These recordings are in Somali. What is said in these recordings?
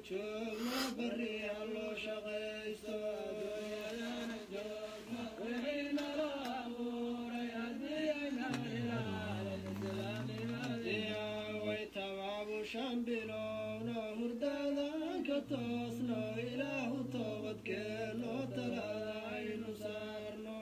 Joogno barri ha loo shaqaysto. Way tabaabushan bilowno, hurdadaan ka toosno, Ilaahu toobadkeeno, talada aynu saarno.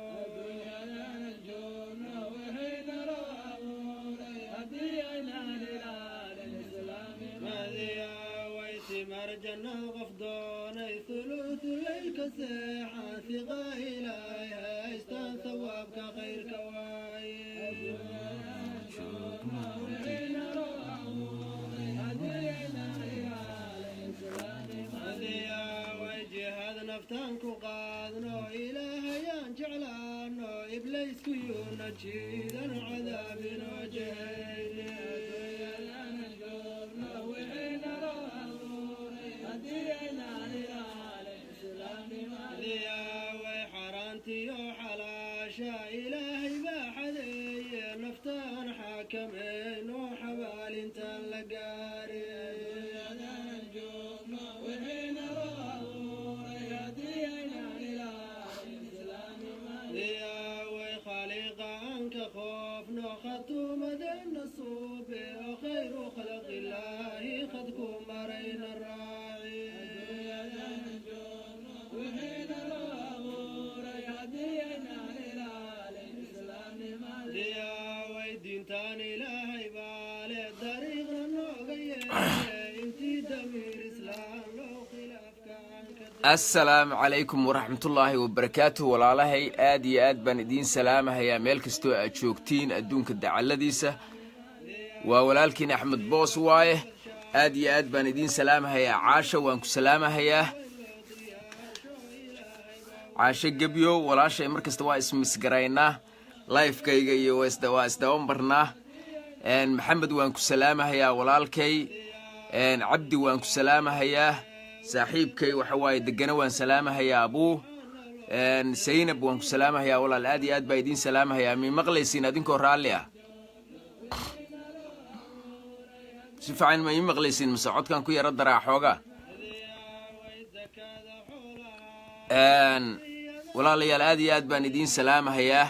Way timar jannad qof doonay, thuluthu leylka seexa, hiqa Ilaahay haystaan, thawaabka khayrka waaye. Way jihaad naftaan ku qaadno, Ilaahayaan jeclaano, Iblaysku yuuna jiidan, cadaabinoo jehayne. Way xaaraantiyo xalaasha Ilaahay baa xadeeye, naftaan xakamayno, xabaalintaan la gaarin. Way khaliiqa aan ka khoofno, khatuumadeenna suube oo khayru khalqillaahi khadku marayna raaci. Way diintaan Ilaahay baale dariiqna nooga yeele, intii damiir Islaam loo khilaafka aan ka. Assalaamu calaykum waraxmatullaahi wabarakaatuh. Walaalahay, aad iyo aad baan idiin salaamahayaa meel kastoo aad joogtiin adduunka dacalladiisa. Waa walaalkiin Axmed Boos waaye. Aad iyo aad baan idiin salaamahayaa. Caasha, waan ku salaamahayaa. Caasho Gebyo walaashay, mar kasta waa ismisgaraynaa, lifekayga iyo waa isdabamarnaa. Maxamed, waan ku salaamahayaa walaalkay. Cabdi, waan ku salaamahayaa saaxiibkay. Waxa waaye degana, waan salaamahayaa. Abuu Saynab, waan ku salaamahayaa walaal. Aad iyo aad baa idiin salaamahayaa. Mi maqlaysiin adinkoo raalli ah? Si fiican ma ii maqlaysiin mise codkan ku yaro daraa xoogaa? Walaalayaal, aad iyo aad baan idiin salaamahayaa.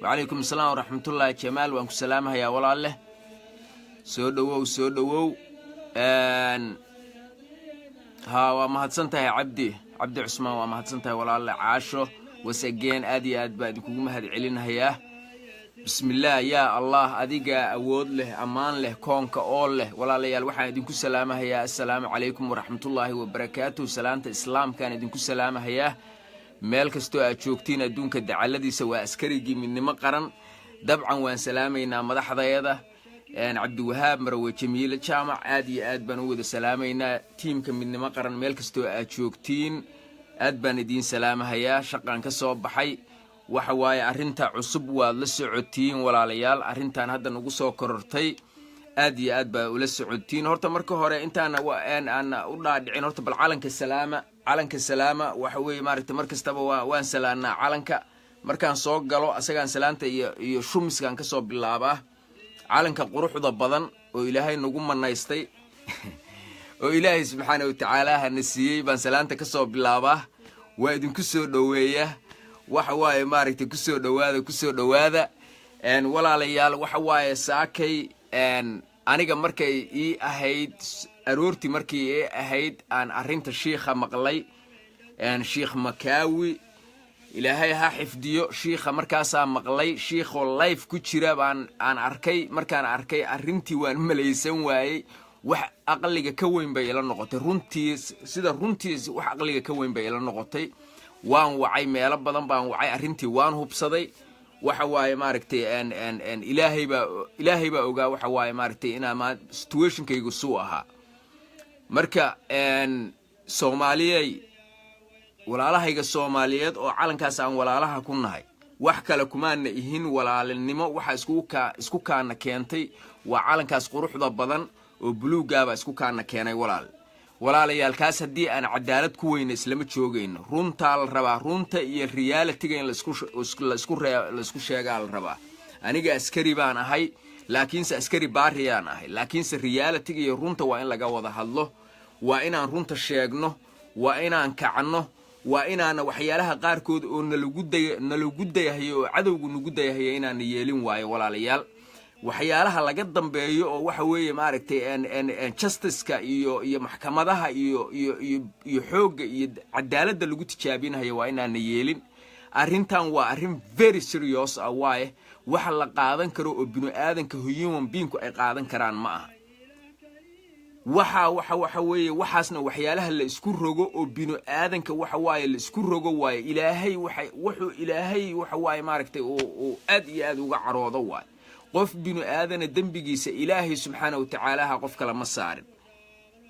Wacalaykum asalaam waraxmatullaahi. Jamaal, waan ku salaamahayaa walaaleh. Soo dhowow, soo dhowow. Ha, waa mahadsan tahay Cabdi, Cabdi Cusmaan, waa mahadsan tahay walaale. Caasho wasageen, aad iyo aad baa idinkugu mahad celinahayaa. Bismillaah, yaa Allah, adigaa awood leh, ammaan leh, koonka oo leh. Walaalayaal, waxaan idinku salaamahayaa assalaamu calaykum waraxmatullaahi wabarakaatuh. Salaanta Islaamkaan idinku salaamahayaa meel kastoo aad joogtiin adduunka dacalladiisa. Waa askarigii Midnimo Qaran. Dabcan waan salaamaynaa madaxdayada Cabdiwahaab, Marawe, Jamiile Jaamac. Aad iyo aad baan u wada salaamaynaa tiimka Midnimo Qaran meel kastoo aad joogtiin. Aad baan idiin salaamahayaa. Shaqaan ka soo baxay. Waxa waaye arrinta cusub waad la socotiin walaalayaal. Arrintan hadda nagu soo korortay aad iyo aad baa ula socotiin. Horta marka hore intaana aan u dhaadhicin, horta bal calanka salaama, calanka salaama. Waxa weeye maaragtay, mar kastaba waa waan salaanaa calanka markaan soo galo, asagaan salaanta iyo shumiskaan kasoo bilaabaa. Calanka quruxda badan oo Ilaahay nagu manaystay oo Ilaahay subxaana watacaala hana siiyey baan salaanta kasoo bilaabaa. Waa idinku soo dhoweeya. Waxa waaye maaragtay, kusoo dhowaada, kusoo dhowaada walaalayaal. Waxa waaye saakay aniga markay ii ahayd aroortii, markii ii ahayd aan arrinta shiikha maqlay, Shiikh Makaawi, Ilaahay ha xifdiyo shiikha, markaasaa maqlay shiikhoo life ku jira baan aan arkay. Markaan arkay arrintii waan malaysan waayey. Wax aqliga ka weyn bay ila noqotay runtii. Sida runtii wax aqliga ka weyn bay ila noqotay. Waan wacay, meelo badan baan wacay, arrintii waan hubsaday. Waxa waaye maaragtay, Ilaahay baa, Ilaahay baa ogaa. Waxa waaye maaragtay inaa ma situationkaygu suu ahaa. Marka Soomaaliyey, walaalahayga Soomaaliyeed oo calankaas aan walaalaha ku nahay, wax kale kumaana ihin walaalinimo. Waxa isku kaana keentay waa calankaas quruxda badan oo buluuggaabaa isku kaana keenay walaal. Walaalayaal, kaas haddii aan cadaalad ku weyna islama joogayno. Runtaa la rabaa, runta iyo realityga in laisku sheegaa la rabaa. Aniga askari baan ahay, laakiinse askari baariyaan ahay, laakiinse realityga iyo runta waa in laga wada hadlo. Waa inaan runta sheegno, waa inaan kacno, waa inaana waxyaalaha qaarkood oo nalagu day nalagu dayahayo oo cadowgu nagu dayahayo inaana yeelin waayo, walaalayaal. Waxyaalaha laga dambeeyo oo waxa weeye maaragtay justiceka iyo maxkamadaha iyo xoogga iyo cadaaladda lagu tijaabinayo waa inaana yeelin. Arrintan waa arrin very serious ah waaye. Waxa la qaadan karo oo binu aadanka, human beingku ay qaadan karaan ma aha. Waxa weeye waxaasna waxyaalaha la isku rogo oo binu aadanka waxa waaye la isku rogo waaye. Ilaahay waxa wuxuu Ilaahay waxa waaye maaragtay uu aad iyo aad uga caroodo waaye. Qof binu aadana dembigiisa Ilaahay subxaana wa tacaalaha qof kale ma saarin,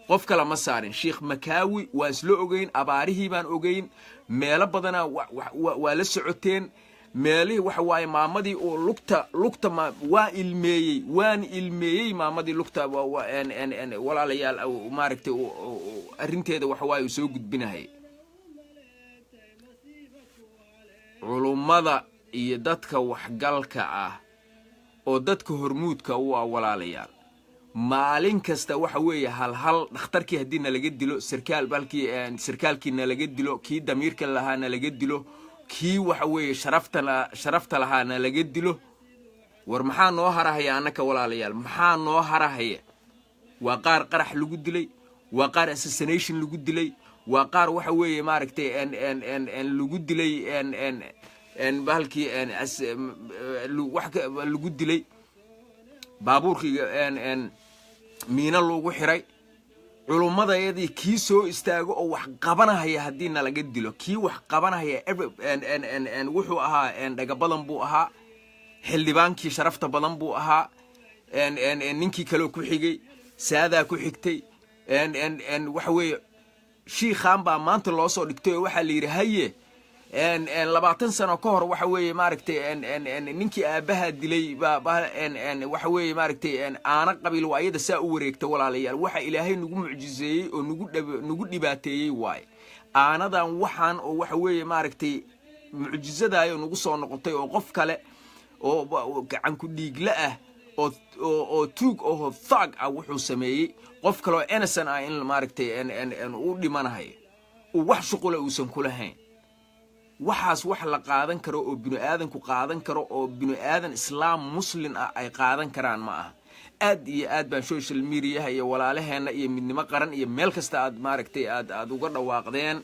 qof kale ma saarin. Sheikh Makaawi waan isla ogeyn, abaarihii baan ogeyn, meelo badanaa waa la socoteen meelihii. Waxa waaye maamadii oo lugta waa ilmeeyey, waan ilmeeyey maamadii lugta, walaalayaal, maaragtay arrinteeda waxa waaye uu soo gudbinahayay. Culummada iyo dadka waxgalka ah oo dadka hormuudka u ah, walaalayaal, maalin kasta waxa weeye hal hal dhakhtarkii haddii nalaga dilo, sarkaal balkii sarkaalkii nalaga dilo, kii damiirka lahaa nalaga dilo, kii waxa weeye sharafta lahaa nalaga dilo, war maxaa noo harahaya annaka, walaalayaal? Maxaa noo harahaya? Waa qaar qarax lagu dilay, waa qaar assassination lagu dilay, waa qaar waxa weeye maaragtay lagu dilay bahalkii, wax lagu dilay baabuurkii, miino lagu xiray. Culummadayadii kii soo istaago oo wax qabanahaya haddii nalaga dilo, kii wax qabanahaya wuxuu ahaa dhaga badan buu ahaa, xildhibaankii sharafta badan buu ahaa, ninkii kaleo ku xigay saadaa ku xigtay. Waxa weeye shiikhaan baa maanta loo soo dhigtay oo waxaa la yidhi haye, 20 sano ka hor waxa weeye maaragtay ninkii aabbaha dilay baa waxa weeye maaragtay aana qabiil. Waa iyada saa u wareegta, walaalayaal. Waxa Ilaahay nagu mucjiseeyey oo nagu dhibaateeyey waaye aanadan waxaan oo waxa weeye maaragtay mucjizadaayoo nagu soo noqotay oo qof kale oo gacan ku dhiigle ah oo tuug oo thug ah wuxuu sameeyey qof kaleoo innocent ah in maaragtay u dhimanahayo uu wax shuqula uusan ku lahayn. Waxaas wax la qaadan karo oo binu aadanku qaadan karo oo binu aadan Islaam Muslin ah ay qaadan karaan ma aha. Aad iyo aad baan social mediaha iyo walaalaheenna iyo Midnimo Qaran iyo meel kasta aad maaragtay aad uga dhawaaqdeen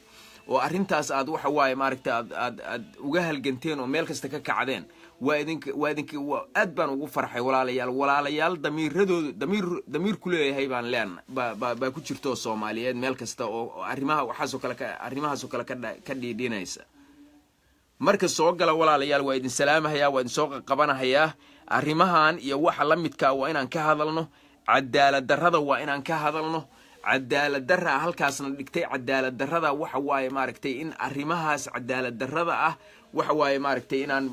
oo arrintaas aad waxa waaye maaragtay aad uga halganteen oo meel kasta ka kacdeen, waa idinka waa aad baan ugu farxay, walaalayaal. Walaalayaal damiiradooda damiir ku leeyahay baan leena baa ku jirta oo Soomaaliyeed meel kasta oo arrimaha waxaasoo kale ka arrimahaasoo kale ka dhiidhinaysa. Marka soo gala, walaalayaal, waa idin salaamahayaa, waa idin soo qaqabanahayaa. Arrimahan iyo waxa la midkaa waa inaan ka hadalno. Cadaalad darrada waa inaan ka hadalno. Cadaalad darraa halkaasna dhigtay. Cadaalad darrada waxa waaye maaragtay in arrimahaas cadaalad darrada ah waxa waaye maaragtay inaan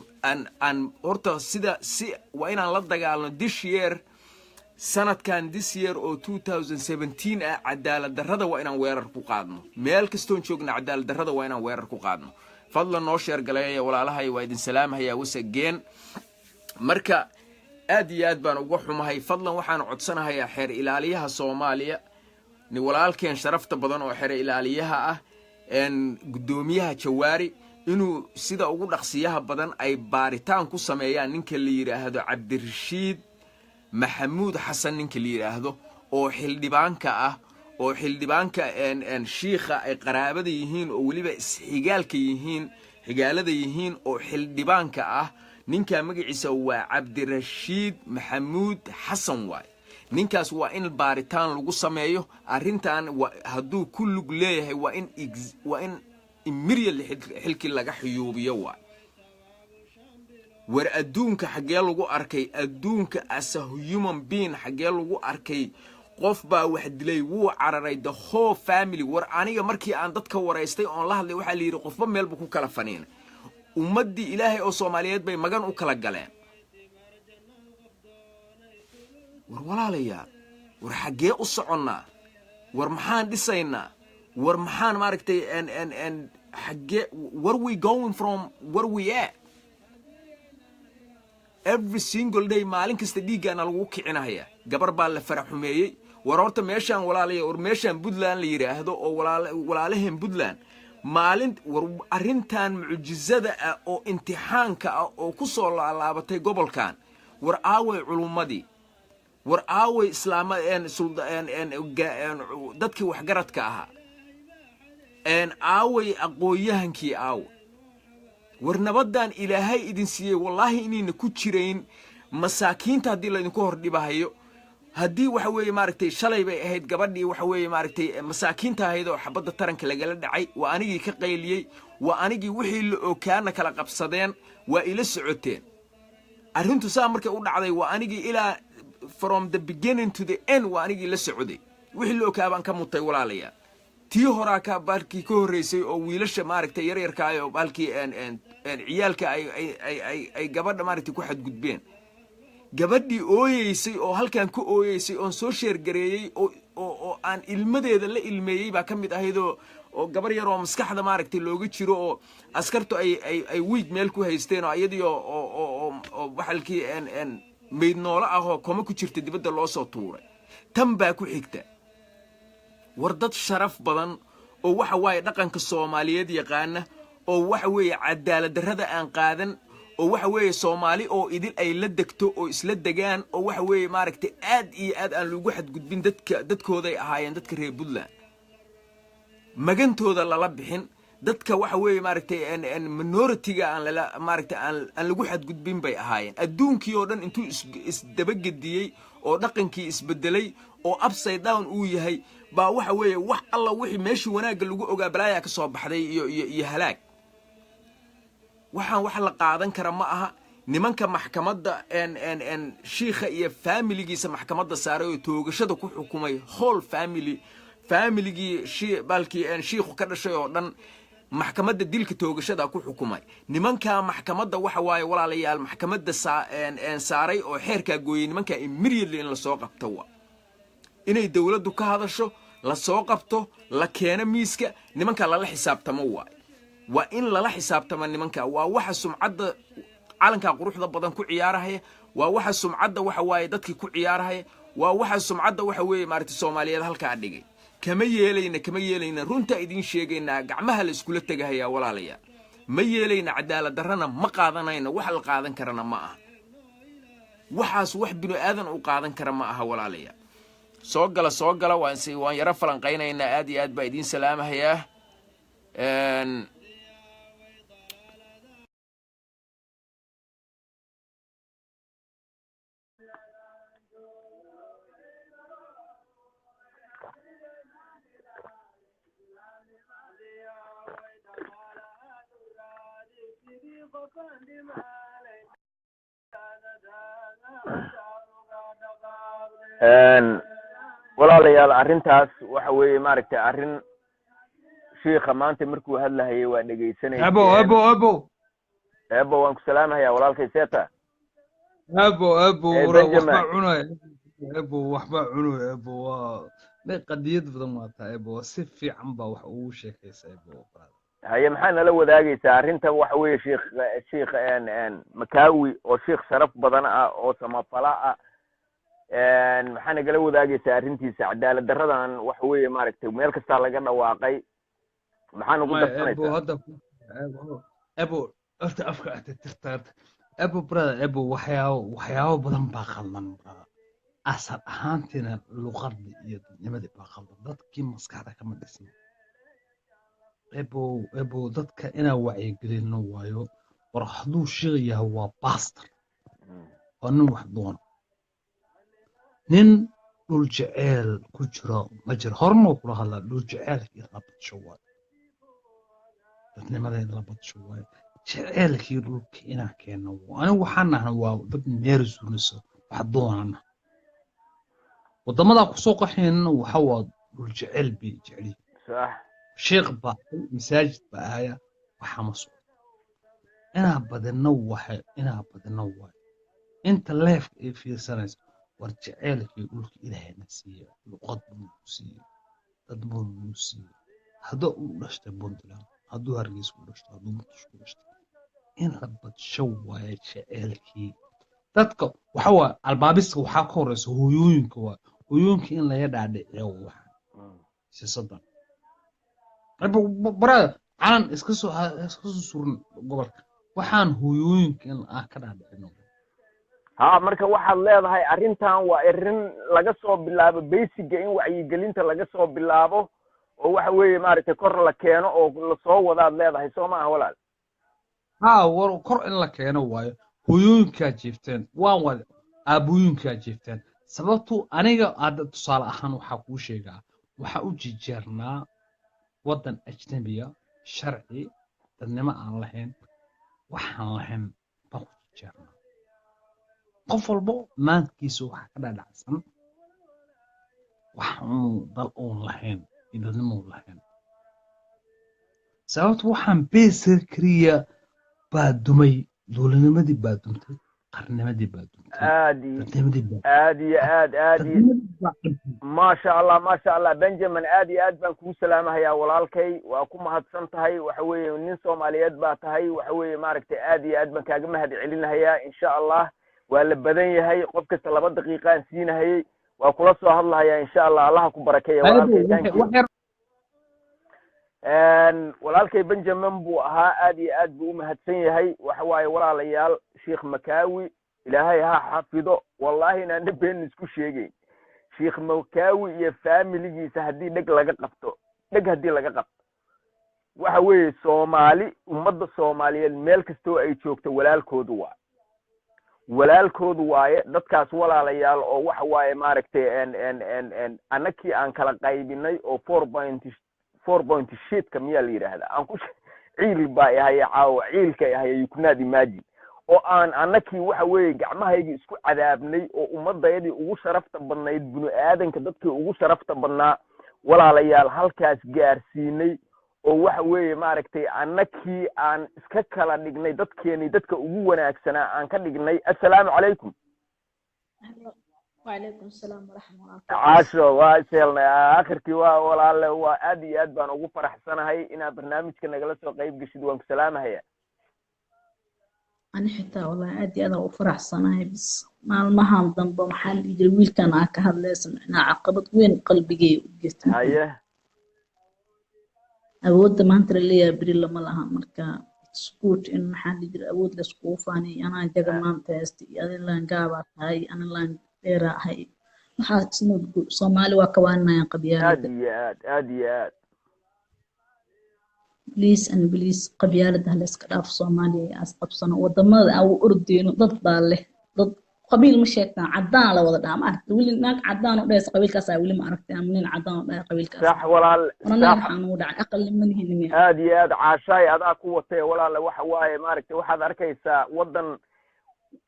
aan horta sida si waa inaan la dagaalno this year, sanadkan, this year oo 2017 ah. Cadaalad darrada waa inaan weerar ku qaadno. Meel kastoon joogna cadaalad darrada waa inaan weerar ku qaadno. Fadlan noo share galeeya, walaalahay. Waa idin salaamahayaa wasageen. Marka aad iyo aad baan uga xumahay. Fadlan waxaan codsanahayaa xeer ilaaliyaha Soomaaliya, walaalkeen sharafta badan oo xeer ilaaliyaha ah, guddoomiyaha Jawaari, inuu sida ugu dhaqsiyaha badan ay baaritaan ku sameeyaan ninka la yidhaahdo Cabdirashiid Maxamuud Xasan, ninka la yidhaahdo oo xildhibaanka ah, oo xildhibaanka shiikha ay qaraabada yihiin oo weliba isxigaalka yihiin, xigaalada yihiin, oo xildhibaanka ah. Ninka magaciisa waa Cabdirashiid Maxamuud Xasan waay. Ninkaas waa in baaritaan lagu sameeyo arrintan. Hadduu ku lug leeyahay waa in immediately xilkii laga xuyuubiyo waay. War adduunka xaggee lagu arkay? Adduunka as a human being xaggee lagu arkay? Qof baa wax dilay, wuu cararay, the whole family. War aniga markii aan dadka waraystay oon la hadlay, waxaa la yidhi qofba meel buu ku kala faniinay. Ummaddii Ilaahay oo Soomaaliyeed bay magan u kala galeen. War walaalayaal, war xaggee u soconnaa? War maxaan dhisaynaa? War maxaan maaragtay n xaggee, where we going from where we at? Every single day, maalin kasta dhiiggaana lagu kicinahaya. Gabar baa la fara xumeeyey. War horta meeshaan, walaalaya, war meeshaan Puntland la yidhaahdo oo walaalaheen Puntland maalin, war arrintan mucjizada ah oo imtixaanka ah oo ku soo laalaabatay gobolkan, war aaway culummadii? War aaway islaama dadkii waxgaradka ahaa? Aaway aqoon-yahankii? Aawa war nabaddan Ilaahay idin siiyey? Wallaahi inayna ku jirayn masaakiinta haddii laydinku hor dhibahayo. Haddii waxa weeye maaragtay, shalay bay ahayd gabadhii waxa weeye maaragtay masaakiinta ahayd oo xabadda taranka lagala dhacay, waa anigii ka qayliyey, waa anigii wixii la okaana kala qabsadeen, waa ila socoteen. Arrintu saa markay u dhacday, waa anigii ilaa from the beginning to the end waa anigii la socday. Wixii la okaa baan ka mutay, walaalayaal. Tii horaa ka baalkii ka horreysay oo wiilasha maaragtay yaryarkaay oo baalkii ciyaalka ay gabadha maaragtay ku xadgudbeen, gabadhii ooyeysay oo halkan ka ooyeysay oon soo sheergareeyey oo aan ilmadeeda la ilmeeyey baa ka mid ahayd, oo gabar yar oo maskaxda maaragtay looga jiro oo askartu ay wiig meel ku haysteen oo iyadii oo waxalkii maydnoolo ah oo koma ku jirta dibadda loo soo tuuray. Tan baa ku xigta. War dad sharaf badan oo waxa waaye dhaqanka Soomaaliyeed yaqaana oo waxa weeye cadaalad darrada aan qaadan oo waxa weeye Soomaali oo idil ay la degto oo isla degaan oo waxa weeye maaragtay aad iyo aad aan lagu xadgudbin dadka dadkooday ahaayeen. Dadka reer Puntland magantooda lala bixin, dadka waxa weeye maaragtay minority-ga aan lala maaragtay aan lagu xadgudbin bay ahaayeen. Adduunkii oo dhan intuu isdabagediyey oo dhaqankii isbedelay oo upside down uu yahay baa waxa weeye wax alla wixii meeshii wanaagga lagu ogaa balaayaa ka soo baxday iyo halaag. Waxaan wax la qaadan kara ma aha. Nimanka maxkamadda shiikha iyo faamiligiisa maxkamadda saaray oo toogashada ku xukumay, whole family, faamiligii baalkii shiikhu ka dhashay oo dhan maxkamadda dilka toogashada ku xukumay, nimankaa maxkamadda waxa waaye, walaalayaal, maxkamadda saaray oo xeerkaa gooyey, nimankaa immediately in lasoo qabto. Wa inay dowladdu ka hadasho, lasoo qabto, la keeno miiska nimankaa, lala xisaabtamo. Waay waa in lala xisaabtama nimanka. Waa waxa sumcadda calankaa quruxda badan ku ciyaarahaya, waa waxa sumcadda waxa waaye dadkii ku ciyaarahaya, waa waxa sumcadda waxa weeye maaragtay Soomaaliyeed halkaa dhigay. Kama yeelayna, kama yeelayna. Runtaa idiin sheegaynaa, gacmaha la iskula tegahayaa, walaalayaal. Ma yeelayna, cadaalad darrana ma qaadanayna. Wax la qaadan karana ma aha waxaas, wax binu aadan u qaadan kara ma aha, walaalayaal. Soo gala, soo gala, waan yaro falanqaynaynaa. Aad iyo aad baa idiin salaamahayaa. Walaalayaal, arrintaas waxa weeye maaragtay arrin shiikha maanta markuu hadlahayay waa dhegaysanaysa. Abo, abo, abo. Ebo, waan ku salaamahayaa, walaalkay. Seeta? Abo, abo. Benjamin. Waxba cunay ebo, waxba cunay ebo. Waa may qadiyad badan waa tahay ebo, si fiican baa wax ugu sheekaysa ebo, brother. Haye, maxaa nala wadaagaysaa arrinta waxa weeye shiikh Makawi oo shiikh sharaf badan ah oo samafala ah, maxaa nagala wadaagaysaa arrintiisa? Cadaalad darradan waxa weeye maaragtay meel kastaa laga dhawaaqay, maxaa nagu Maya ebo. darsanaysaa? Hadda ebo, ebo, horta afka aad tirta ebo, brother, ebo, waxyaabo badan baa qaldan, brother. Asal ahaantiina luqadii iyo dadnimadii baa qaldan, dadkii maskaxda kama dhisna ebo. Ebo, dadka inaan wacyigelino waayo. War hadduu sheekh yahay waa pastor, waa nin wax doona, nin dhul jeceel ku jiro ma jiro. Horena wuu kula hadlaa, dhul jeceelka in la badsho waayo, dadnimada in la badsho waayo, jeceelkii dhulka inaan keeno waayo. Anigu waxaan nahna waa dad meel suunayso wax doonana. Waddamadaa kusoo qaxaynana waxa waa dhul jecel bay jeceliyiin. Sheekh baa masaajid baa ahaya, waxaa ma socdo. Inaa badino waxa inaa badino waayo inta leefka ay fiirsanayso. War jeceelkii dhulka Ilaahayna siiye, luqad buu nagu siiyey, dad buu nagu siiyey. Hadduu u dhashtay Puntland, hadduu Hargeysa ku dhashtay, hadduu Muqdisho ku dhashtay, in la badsho waaye jeceelkii dadka. Waxa waaye albaabiska waxaa ka horeysa hooyooyinka waaye. Hooyooyinka in laga dhaadhiciyo waxa siyaasaddan. Brother, calan iska soo suran gobolka, waxaan hooyooyinka in aan ka dhaadhicino. Ha, marka waxaad leedahay arrintan waa arrin laga soo bilaabo basic-ga, in wacyigelinta laga soo bilaabo oo waxa weeye maaragtay kor la keeno oo lasoo wadaad leedahay, soo maaha, walaal? Ha, war kor in la keeno waayo. Hooyooyinkaa jiifteen, waan wada aabooyinkaa jiifteen. Sababtu aniga hadda tusaale ahaan waxaa kuu sheegaa, waxaa u jijeernaa waddan ajnabiya, sharci dadnimo aan lahayn, waxaan lahayn baan ku jijeernaa. Qof walbo maankiisa waxaa ka dhadhacsan wax uun dal uun lahayn iyo dadnimo uun lahayn. Sababtu waxaan beesa keliya baa dumay, dowladnimadii baa dumtay, qarnimadii baa dumtay, Aad iyo dadnimadii baa aad iyo aad, aad iyo dadnimadii baa dhintay. Maasha Allah, maasha Allah. Benjamin, aad iyo aad baan kugu salaamahayaa walaalkay, waa ku mahadsan tahay. Waxa weeye nin Soomaaliyeed baa tahay. Waxa weeye maaragtay aad iyo aad baan kaaga mahad celinahayaa. Insha Allah waa la badan yahay, qof kasta 2 daqiiqaan siinahayay, waa kula soo hadlahayaa insha Allah. Allaha ku barakeeya walaalkay, thank you. Wax yar. Walaalkay Benjamin buu ahaa, aad iyo aad buu u mahadsan yahay. Waxa waaye walaalayaal, Sheikh Makawi Ilaahay ha xafido. Wallahi inaana been isku sheegeyn, Sheikh Makawi iyo faamiligiisa haddii dheg laga qabto, dheg haddii laga qabto, waxa weeye Soomaali, ummadda Soomaaliyeed meel kastoo ay joogto walaalkoodu waa walaalkoodu waaye dadkaas walaalayaal. Oo waxa waaye maaragtay n n n n annakii aan kala qaybinay oo four point sheetka miyaa la yidhaahdaa, aan ku ciil baa ihaya caawa, ciilka ihaya, you cannot imagine, oo aan annakii waxa weeye gacmahaygii isku cadaabnay oo ummadayadii ugu sharafta badnayd, binu aadanka dadkii ugu sharafta badnaa, walaalayaal, halkaas gaarsiinay, oo waxa weeye maaragtay annakii aan iska kala dhignay dadkeenii dadka ugu wanaagsanaa aan ka dhignay. Assalaamu calaykum. وعليكم السلام ورحمة الله. Caasho, waa ishelnay aakhirkii. Waa walaale, waa aad iyo aad baan ugu faraxsanahay inaad barnaamijka nagala soo qayb geshid. Waan ku salaamahaya. Ani xitaa wallahi aad iyo aad aan u faraxsanahay. Bis maalmahan dambe maxaa la dhihi jiray, wiilkan aa ka hadlaysa macnaha caqabad weyn qalbigay u jirta. Awoodda maanta la leeyahay beri lama laha. Marka it's good in maxaa la dhihi jiray awood layskugu faaniyo, anaa jaga maanta haysta iyo adi laan gaabaa tahay, ani laan dheeraa ahay, waxaa it's not good. Soomaali waa ka waaninayaan Aad qabyaalada. iyo aad, aad iyo aad. Please and please, qabyaalada ha la iska dhaafo. Soomaaliya as qabsano, wadamada aan u ordeyno dad baa leh, dad qabiil ma sheegtaan, caddaan la wada dhaha. Ma aragta weli naag caddaan oo dhahaysa qabiilkaas? Weli ma aragtay ama nin caddaan oo dhahaya qabiilkaas? Sax walaal. War annaga Sax. maxaa nugu dhacay? Aqali ma nihin miya? Aad iyo aad, caashaay, adaa ku watee walaale. Waxa waaye maaragtay waxaad arkaysaa waddan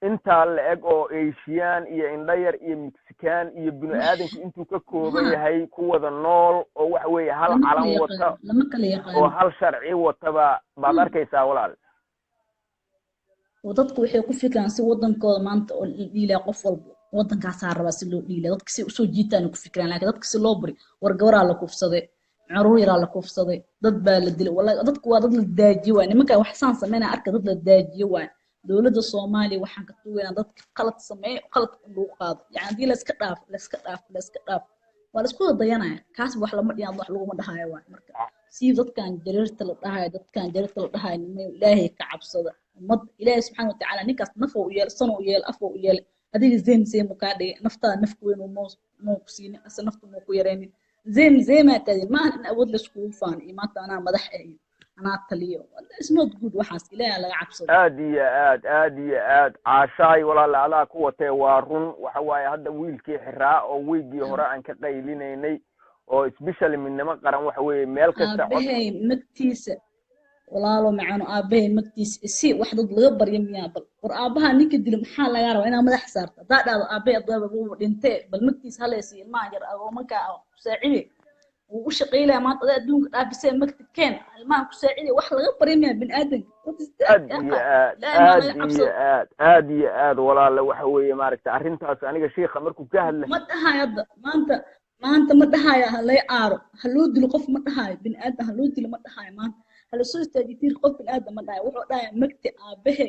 intaa la eg oo Asian iyo indhayar iyo Mexican iyo binu aadanku intuu ka kooban yahay ku wada nool, oo waxa weeye hal Lama kala calan wata yaqaano, lama kala oo yaqaano. hal sharci wataba baad arkaysaa walaal. Oo dadku waxay ku fikiraan si wadankooda maanta oo la dhiilaa, qof walba wadankaasaa rabaa si loo dhiilaa, dadka si usoo jiitaan ku fikiraan, laakiin dadka si loo buri. War gabaraa la kufsaday, caruur yaraa la kufsaday, dad baa la dilay. Wallahi dadku waa dad la daajiyo waay. Nimanka wax saan sameynaya arka, dad la daajiyo waay. Dowladda Soomaaliya waxaan ka tugaynaa dadka qalad sameeya qaladka in lagu qaado. Yani haddii layska dhaafo, layska dhaafo, layska dhaafo, waa laisku wada dayanaya. Kaas wax lama dhiyan, wax laguma dhahayo waay. Marka sii dadkan jareerta la dhahayo, dadkan jareerta la dhahayo, nimayo Ilaahay ka cabsada. Ummad Ilaahay subxaana watacaala ninkaas naf u yeel, sano u yeel, af u yeel, adiga zeem zeem uu kaa dhigay. Naftaada nafka weyn uu ku siinin, ase nafta muu ku yaraynin. Zeem zeemaa taadin maahan in awood layskugu faano iyo maanta anaa madax ah iyo anaa taliyo. It's not good waxaas. Ilaahay laga cabsado. Aad iyo aad, aad iyo aad, caashaay walaala, adaa ku watee. Waa run. Waxa waaye hadda wiilkii xiraa oo weygii hore aan ka qaylinaynay oo especially Midnimo Qaran, waxa weeye meel kasta cod Aabahay magtiisa, walaalo macano, aabahay magtiisa isi wax dad laga baryo miyaa? Bal war aabaha ninka dilo maxaa lagaa rabaa inaad madax saarto? Haddaa dhahdo aabahay adaaba wuu dhintee, bal magtiisa halaysi, ilmaha yar agoomanka ku saacide wuu u shaqaylaya maanta, adaa adduunka dhaafisee, magti keen, ilmaha ku saacide, wax laga baryo miyaa biniaadanka? What is that? Aad iyo aad. Ilaahay maa Aad laga iyo cabsado. aad, aad iyo aad walaale. Waxa weeye maaragtay arrintaas aniga shiikha markuu ka hadla Ma dhahayo hadda maanta ma dhahayo ha lay aaro, ha loo dilo qof, ma dhahayo biniaadan ha loo dilo, ma dhahayo maanta ha lasoo istaajiyo tiir qof biniaadan, ma dhahayo. Wuxuu dhahaya magti aabahe.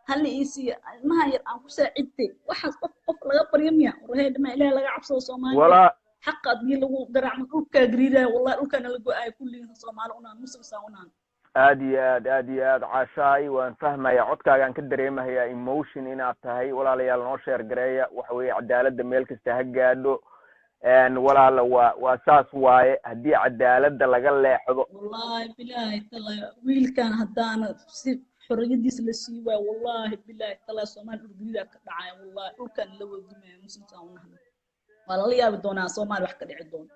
Hal ii siiya ilmaha yar aan ku saacidtay. Waxaas qof laga baryo miya? Warhee dhama, Ilaahay laga cabsado, Soomaaliya. Walaa. Xaqa adii lagu garaacmo, dhulkaa gariiraya, wallahi dhulkaana la go-aaya kulligiin, Soomaali unaan, Muslimsaa unaan. Aad iyo aad, aad iyo aad, Caashaay, waan fahmaya. Codkaagaan ka dareemahayaa emotion inaad tahay. Walaalayaal, noo share gareeya. Waxa weeye cadaaladda meel kasta ha gaadho. Walaala, waa saas waaye haddii cadaaladda laga leexdo. Wallahi bilaahi talaahi, wiilkan haddaana si xorriyadiisa la sii waayo, wallahi bilaahi talaahi, Soomaali dhulgariidaa ka dhacaya. Wallahi dhulkan la wadumaya, Muslimsaan unahna waa lala yaabi doonaa. Soomaali wax ka dhici doono.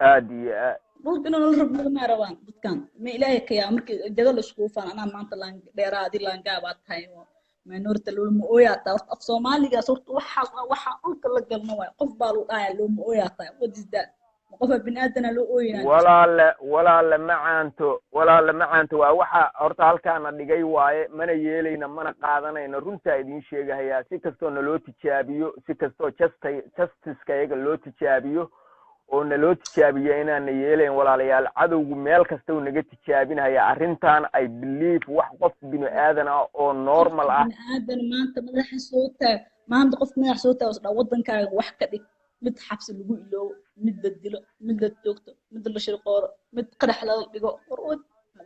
Aad iyo aad. Dhulka inuu nala rogmado ma rabaan dadkan. Ma Ilaahay ka yaa markii jago la iskugu faan, anaa maanta laan dheeraa, adi laangaabaa tahay oo minority looma ooyaa tahay. Horta af Soomaaligaas horta waxaas waa waxa dhulka la galno waay. Qof baa lagu dhahayaa looma ooyaa tahay. What is that? Ma qofa biniaadana loo ooyinaa? Walaale, walaale macaanto, walaale macaanto, waa waxa horta halkaana dhigay waaye. Mana yeelayna, mana qaadanayno. Runtaa idiin sheegahayaa, si kastoo naloo tijaabiyo, si kastoo justice-ka iyaga loo tijaabiyo oo naloo tijaabiyo, inaana yeelayn. Walaalayaal, cadowgu meel kasta uu naga tijaabinaya arrintan. I believe wax qof binu aadan ah oo normal ah. Biniaadan maanta madaxa soo taag, maanta qof madaxa soo taag isdhaa waddankaaga wax ka dhig, mid xabsi lagu iloobo, mid la dilo, mid la toogto, mid la shirqooro, mid qarax lala dhigo.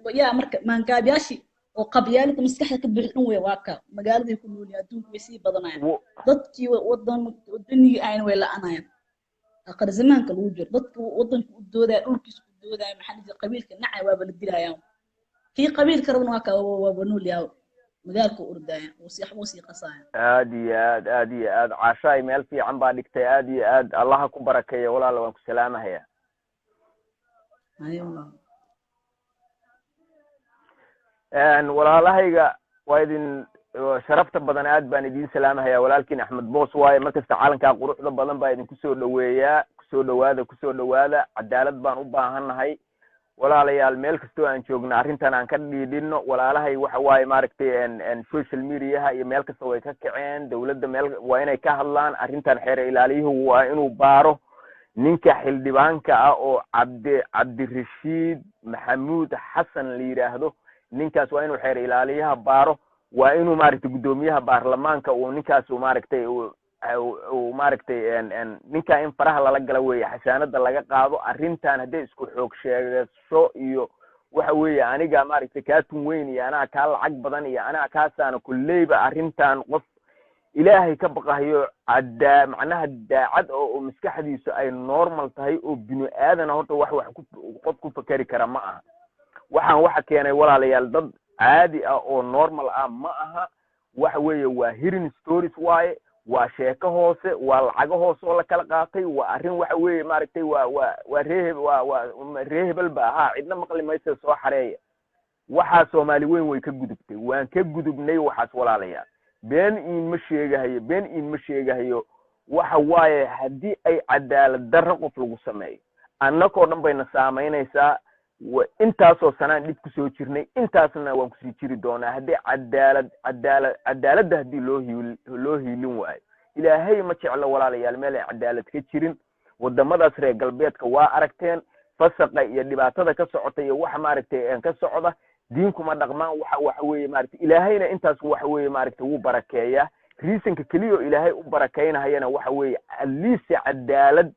War yaa marka maangaabyaashii oo qabyaalada maskaxda ka buuxin dhan wey. Waa ka magaaladay ku nool yihiin, adduunku way sii badanayaan. Dadkii wadan wadanigii ahayna way la'anayaan. Aqar zamaanka lagu jiro, dadka wadanka u doodaya, dhulkiisa u doodaya, maxaa la jira, qabiilka nacay, waaba la dilayaan. Kii qabiilka rabana waa ka waaba nool yahay, magaalka u ordaya, wuu sii qasaya. Aad iyo aad, aad iyo aad, Caashaay, meel fiican baa dhigtay. Aad iyo aad, Allaha ku barakeeya. Walaala, waan ku salaamahaya. Haye walaal. Walaalahayga waa idin sharafta badan, aad baan idiin salaamahaya. Walaalkiin Axmed Boos waaye. Markasta caalankaa quruxda badan baa idinku soo dhoweeyaa. Kusoo dhowaada, kusoo dhowaada. Cadaalad baan u baahannahay, walaalayaal. Meel kastoo aan joogno arrintan aan ka dhiidhino. Walaalahay, waxa waaye maaragtay social mediaha iyo meel kasta way ka kaceen. Dowladda meel waa inay ka hadlaan arrintan. Xeer ilaaliyuhu waa inuu baaro ninka xildhibaanka ah oo Cabdirashiid Maxamuud Xasan la yidhaahdo. Ninkaas waa inuu xeer ilaaliyaha baaro. Waa inuu maaragtay guddoomiyaha baarlamaanka uu ninkaas uu maaragtay uu maaragtay ninkaa in faraha lala gala weeye, xasaanada laga qaado. Arrintan hadday isku xoog sheegasho iyo waxa weeye aniga maaragtay kaa tun weyn iyo anaa kaa lacag badan iyo anaa kaasaana kulleyba, arrintan qof Ilaahay ka baqahayo, caddaa macnaha daacad oo maskaxdiisu ay normal tahay oo binu aadana, horta wax ku qof ku fakeri kara ma aha. Waxaan waxa keenay, walaalayaal, dad caadi ah oo normal ah ma aha. Waxa weeye waa hidden stories waaye, waa sheeko hoose, waa lacago hoose oo la kala qaatay. Waa arrin waxa weeye maaragtay waa ree waa ree hebel ba ahaa, cidna maqli maysa, soo xareeya. Waxaa Soomaali weyn way ka gudubtay, waan ka gudubnay waxaas. Walaalayaal, been iinma sheegahayo, been iinma sheegahayo. Waxa waaye haddii ay cadaalad darro qof lagu sameeyo, annakoo dhan bayna saamaynaysaa. Intaasoo sanaan dhib kusoo jirnay, intaasna waan kusii jiri doonaa haddii cadaalad cadaalad cadaaladda haddii loo hiilin waayo. Ilaahay ma jeclo, walaalayaal, meel ay cadaalad ka jirin. Wadamadaas reer galbeedka waa aragteen fasaqa iyo dhibaatada ka socota iyo waxa maaragtay ka socda. Diin kuma dhaqmaan. Waxa weeye maaragtay Ilaahayna intaas waxa weeye maaragtay wuu barakeeyaa. Reasonka keliya oo Ilaahay u barakaynahayana waxa weeye at least cadaalad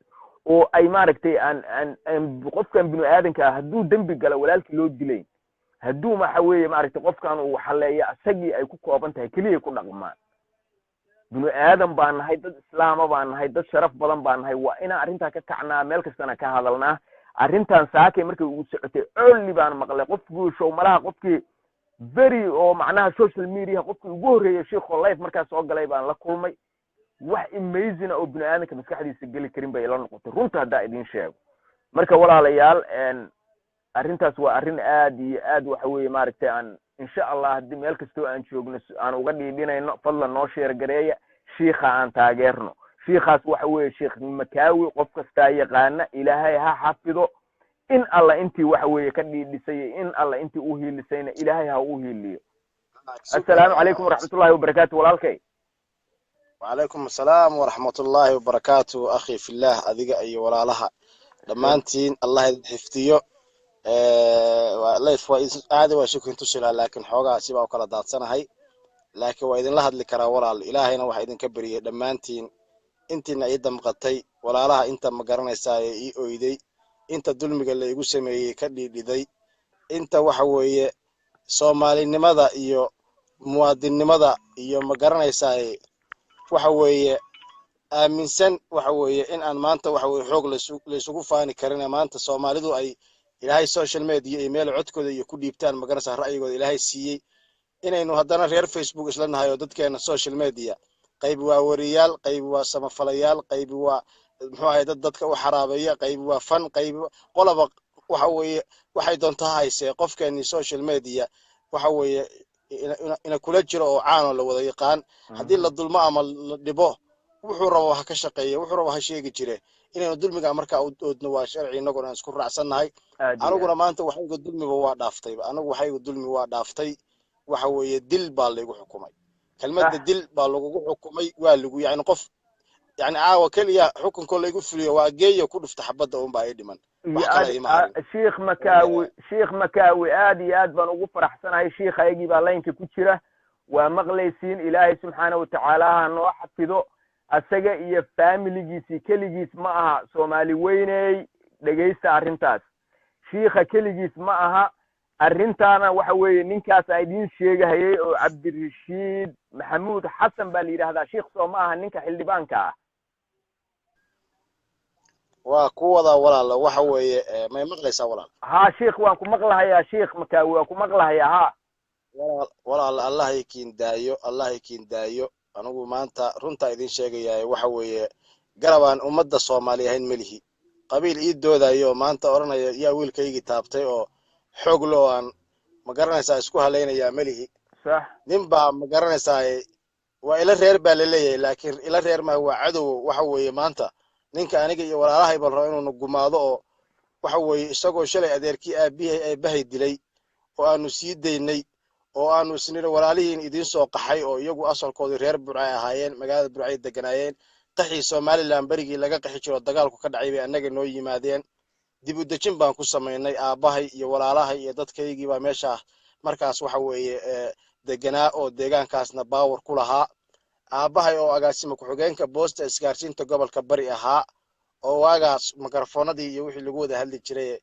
oo ay maaragtay aan qofkan binu aadanka ah hadduu dembi galo walaalkii loo dilayn, hadduu waxa weeye maaragtay qofkan uu xaleeyo isagii ay ku kooban tahay keliya ku dhaqmaan. Binu aadan baan nahay, dad islaama baan nahay, dad sharaf badan baan nahay. Waa inaan arrintaa ka kacnaa, meel kastana ka hadalnaa. Arrintan saakay markay ugu socotay early baan maqlay. Qofkii show malaha, qofkii very oo macnaha social media qofkii ugu horreeyay sheikho live markaa soo galay baan la kulmay. Wax amazing oo binu aadanka maskaxdiisa geli karin bay ila noqotay, runta haddaa idin sheego. Marka walaalayaal, arrintaas waa arrin aad iyo aad waxa weeye maaragtay aan insha Allah haddii meel kastoo aan joogno aan uga dhiidhinayno. Fadlan noo share gareeya, shiikha aan taageerno. Shiikhaas waxa weeye Sheikh Makaawi, qof kastaa yaqaana. Ilaahay ha xafido in Alla intii waxa weeye ka dhiidhisay, in Alla intii u hiilisayna Ilaahay ha u hiiliyo. Assalaamu calaykum waraxmatullahi wabarakaatu, walaalkay. وعليكم السلام ورحمة الله وبركاته، أخي في الله. أديك أي ولا لها dhammaantiin Allah idin xifdiyo. Live waa aadi waa shukin tusi lahaa, laakiin xoogaa sibaa u kala daadsanahay. Laakiin waa idinla hadli karaa walaal. Ilaahayna waxaa idinka beriyey dhammaantiin intiina ii damqatay, walaalaha inta ma garanaysaa ee ii oyday, inta dulmiga la igu sameeyey ka dhiidhiday, inta waxa weeye soomaalinimada iyo muwaadinnimada iyo ma garanaysaa waxa weeye aaminsan waxa weeye in aan maanta waxa weeye xoog laysugu faani karin. Maanta Soomaalidu ay Ilaahay social media iyo meel codkooda iyo ku dhiibtaan, ma garanaysaa, ra'yigooda Ilaahay siiyey, inaynu haddana reer Facebook isla nahay oo dadkeena social media qayb waa wariyaal, qayb waa samafalayaal, qayb waa muxuu ahay dad dadka u xaraabeeya, qayb waa fan, qayb qolaba waxa weeye waxay doontaa haysee. Qofkeeni social media waxa weeye ina kula jiro oo caan oo la wada yaqaan, haddii la dulmo ama la dhibo, wuxuu rabo ha ka shaqeeya, wuxuu rabo ha sheegi jire, inaynu dulmiga markaa u oodno waa sharci innaguna aan isku raacsannahay. Aniguna maanta waxaygu dulmiba waa dhaaftayba, anigu waxaygu dulmi waa dhaaftay. Waxa weeye dil baa laygu xukumay. Kelmadda dil baa lagugu xukumay waa lagu yacni qof yacni caawa keliya xukunkoo laygu fuliyo waa geeya ku dhufta xabadda unbaa ii dhiman, wax kale ima harin. Sheikh Makaawi, Sheikh Makaawi, aad iyo aad baan ugu faraxsanahay. Shiikhaygii baa laynka ku jira, waa maqlaysiin. Ilaahay subxaana watacaala ha noo xafido asaga iyo faamiligiisii. Keligiis ma aha, Soomaali weyney, dhegaysta arrintaas. Shiikha keligiis ma aha arrintaana. Waxa weeye ninkaas aan idiin sheegahayay oo Cabdirashiid Maxamuud Xasan baa la yidhahdaa. Shiikh, soo ma aha ninka xildhibaanka ah? Waa ku wadaa walaalo. Waxa weeye may maqlaysaa walaal? Ha shiikh, waan ku maqlahayaa. Shiikh Makaawi, waan ku maqlahayaa, ha. Walaal, walaal, Allah ikiin daayo, Allah ikiin daayo. Anigu maanta runtaa idin sheegayaa, waxa weeye garabaan ummadda Soomaali ahayn melihi. Qabiil ii doodayo oo maanta odhanaya yaa wiilkaygii taabtay oo xoog lo aan ma garanaysaa isku halaynayaa melihi. Nin baa ma garanaysaa waa ila reer baa laleeyahay, laakiin ila reer maa, waa cadow. Waxa weeye maanta ninka aniga iyo walaalahay bal raba inuuna gumaado oo waxa weeye isagoo shalay adeerkii aabihay aabahay dilay oo aanu sii daynay oo aanu isniri walaalihiin idiin soo qaxay, oo iyagu asalkoodii reer Burcay ahaayeen, magaalada Burcay deganaayeen, qaxii Somaliland berigii laga qaxi jiro dagaalku ka dhacay bay annaga noo yimaadeen. Dib u dejin baan ku samaynay. Aabbahay iyo walaalahay iyo dadkaygii baa meesha markaas waxa weeye deganaa oo deegaankaasna baawar ku lahaa. Aabbahay oo agaasima ku-xigeenka boosta isgaarsiinta gobolka Bari ahaa oo waagaas mikrofoonadii iyo wixii lagu wada hadli jiray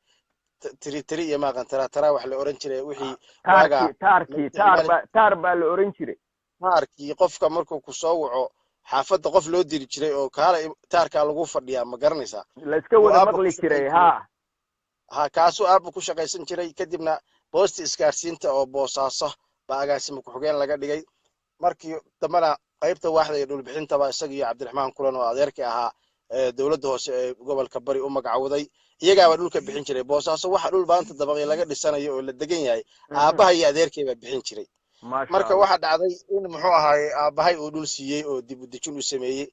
tiri tiri iyo maaqan tara tara wax la oran jiray wixii waagaa taarkii taarkii taar baa la oran jiray. Taarkii qofka markuu ku soo waco xaafadda qof loo diri jiray oo kaala taarkaa lagu fadhiyaa, ma garanaysaa? La iska wada maqli jiray, ha. Ha, kaasuu aabba ku shaqaysan jiray. Kadibna boosta isgaarsiinta oo Boosaaso baa agaasima ku-xigeen laga dhigay. Markii dambena qaybta waaxda iyo dhulbixintaba isaga iyo Cabdiraxmaan Kulan oo adeerkii ahaa dowladda hoose ee gobolka Bari u magacowday. Iyagaaba dhulka bixin jiray Boosaaso. Waxa dhul maanta dabaqii laga dhisanayo oo la degan yahay aabbaha iyo adeerkay baa bixin jiray. Marka waxaa dhacday in muxuu ahaaye aabbahay uu dhul siiyey oo dib u dejin u sameeyey.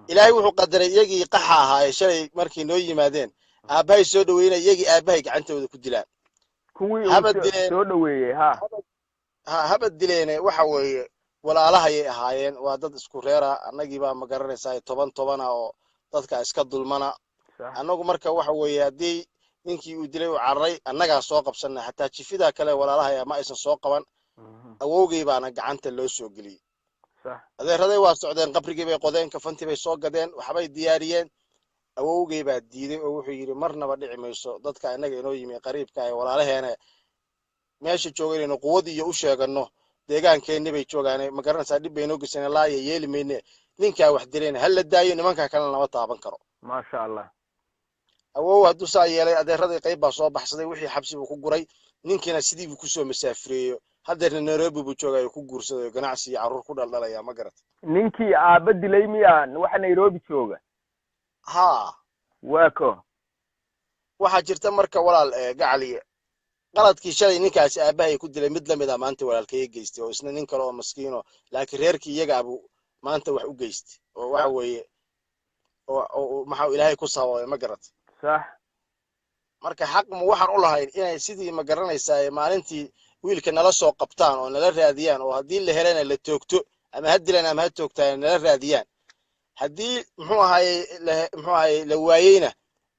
Ilaahay wuxuu qadaray iyagii qaxa ahaaye shalay markay noo yimaadeen aabbahay soo dhaweynay iyagii aabbahay gacantooda ku dilaan. Kuwii soo dhaweeyey, ha. Ha, habad dileene. Waxa weeye walaalahayay ahaayeen, waa dad isku reera. Annagii baa ma garanaysaa toban tobana oo dadka iska dulmana annagu. Marka waxa weeye haddii ninkii uu dilay uu cararay, annagaa soo qabsanay. Xataa jifidaa kale walaalahaya ma aysan soo qaban. Awowgay baana gacanta loo soo geliyey. Adeeraday waa socdeen, qabrigii bay qodeen, kafantii bay soo gadeen, waxbay diyaariyeen. Awowgay baa diiday oo wuxuu yidhi marnaba dhici mayso dadka innaga inoo yimi qariibka ee walaalaheena meesha jooga inaynu quwad iyo u sheeganno, deegaankeenni bay joogaane, ma garanaysaa, dhib baynoo geysane, laaya yeeli mayne. Ninkaa wax dilayna ha la daayo, nimankaa kalena lama taaban karo. Maasha Allah. Awow hadduu saa yeelay, adeeradii qayb baa soo baxsaday, wixii xabsi buu ku guray, ninkiina sidii buu kusoo masaafireeyo. Haddeerna Nairobi buu joogayo, ku guursaday oo ganacsi iyo carruur ku dhaldhalaya, ma garat? Ninkii aabba dilay miya waxa Nairobi jooga? Haa. Waa ko. Waxaa jirta marka walaal gacaliye, qaladkii shalay ninkaasi aabbahay ku dilay mid lamid ah maanta walaalkaya geystay, oo isna nin kale oo maskiino laakiin reerkii iyagaabu maanta wax u geystay oo waxa weeye oo maxaa Ilaahay ku sababay, ma garat? Sax. Marka xaq ma waxaan u lahayn inay sidii ma garanaysaa maalintii wiilka nala soo qabtaan oo nala raadiyaan, oo haddii la helana la toogto ama ha dilaan ama ha toogtaan nala raadiyaan, haddii muxuu ahaye muxuu ahaye la waayeyna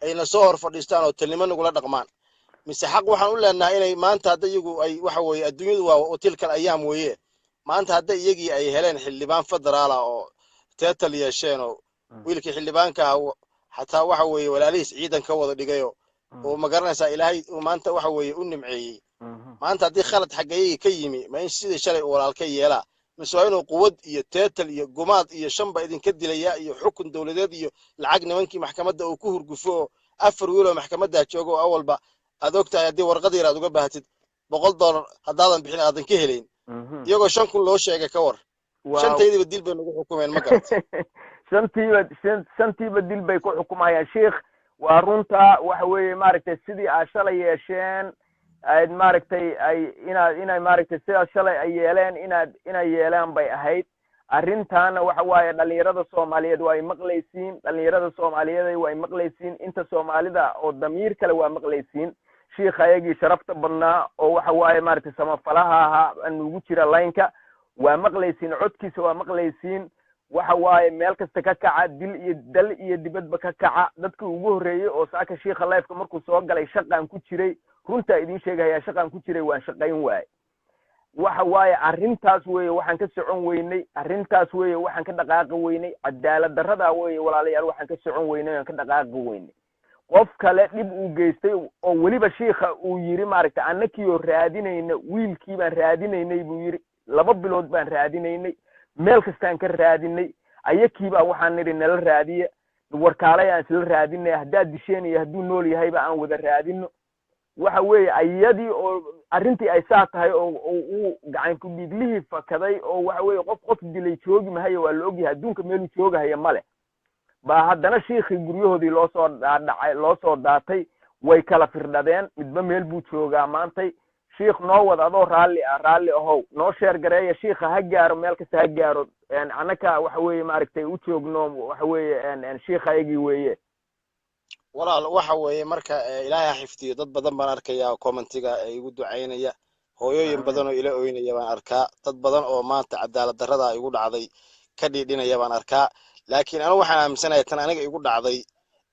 ayna soo hor fadhiistaan oo talnimo nagula dhaqmaan? Mise xaq waxaan u leenahay inay maanta hadda iyagu ay waxa weeye adduunyadu waa tilkal ayaam weeye, Maanta hadda iyagii ay heleen xildhibaan federaal ah oo teetal yeesheen, oo wiilkii xildhibaanka ah xataa waxa weeye walaalihiis ciidan ka wada dhigayo, oo ma garanaysaa, Ilaahay uu maanta waxa weeye u nimceeyey. Maanta haddii khalad xaggayagii ka yimi, ma in sidii shalay uu walaalka yeelaa, mise waa inuu quwad iyo teetal iyo gumaad iyo shanba idinka dilaya iyo xukun dowladeed iyo lacag nimankii maxkamadda uu ku hurgufo, oo 4 wiil oo maxkamaddaa jooga oo awalba aad og tahay haddii warqad yar aad uga baahatid $100 haddaadan bixin aadan ka helayn, iyagoo 5000 loo sheegay, ka war? Shantaydiiba dil bay nagu xukumeen, ma garat? Shantiiba dil bay ku xukumayaan. Sheikh, waa runta. Waxa weeye, maaragtay, sidii aad shalay yeesheen aad maaragtay ay inaad inay maaragtay sidaas shalay ay yeeleen inay yeelaan bay ahayd. Arrintaana waxa waaye, dhalinyarada Soomaaliyeed waa ay maqlaysiin, dhalinyarada Soomaaliyeed waa ay maqlaysiin, inta Soomaalida oo damiir kale waa maqlaysiin. Shiikha ayagii sharafta badnaa oo waxa waaye maaragtay samafalaha ahaa nugu jira line-ka, waa maqlaysiin codkiisa, waa maqlaysiin. Waxa waaye, meel kasta ka kaca, dil iyo dal iyo dibadba ka kaca. Dadkii ugu horreeyey oo saaka shiikha live-ka markuu soo galay, shaqaan ku jiray, runtaa idiin sheegaya, shaqaan ku jiray, waan shaqayn waaye. Waxa waaye, arrintaas weeye waxaan ka socon weynay, arrintaas weeye waxaan ka dhaqaaqi weynay, cadaalad darradaa weeye, walaalayaal, waxaan ka socon weynay, aan ka dhaqaaqi weynay. Qof kale dhib uu geystay oo weliba shiikha uu yiri, maaragtay, annakiioo raadinayna wiilkii baan raadinaynay buu yiri, 2 bilood baan raadinaynay, meel kastaan ka raadinay, ayakiibaa waxaan nidhi nala raadiya, warkaalay aan isla raadinay, haddaad disheen iyo hadduu nool yahayba aan wada raadino. Waxa weeye, iyadii oo arrintii ay saa tahay oo uu gacan ku dhiiglihii fakaday, oo waxa weeye qof dilay joogi mahayo, waa la ogyahay adduunka meeluu joogahaya male, baa haddana shiikhii guryahoodii loo soo dhaadhacay, loo soo daatay, way kala firdhadeen, midba meel buu joogaa maantay. Shiikh, noo wad adoo raalli ah, raalli ahow, noo share gareeya, shiikha ha gaaro, meel kasta ha gaaro. Annaka waxa weeye maaragtay u joogno, waxa weeye shiikha ayagii weeye. Walaal, waxa weeye marka Ilaahay ha xifdiyo. Dad badan baan arkayaa comment-iga ee igu ducaynaya, hooyooyin badan oo ila oynaya baan arkaa, dad badan oo maanta cadaalad darrada igu dhacday ka dhiidhinaya baan arkaa. Laakiin anigu waxaan aaminsanahay tan aniga igu dhacday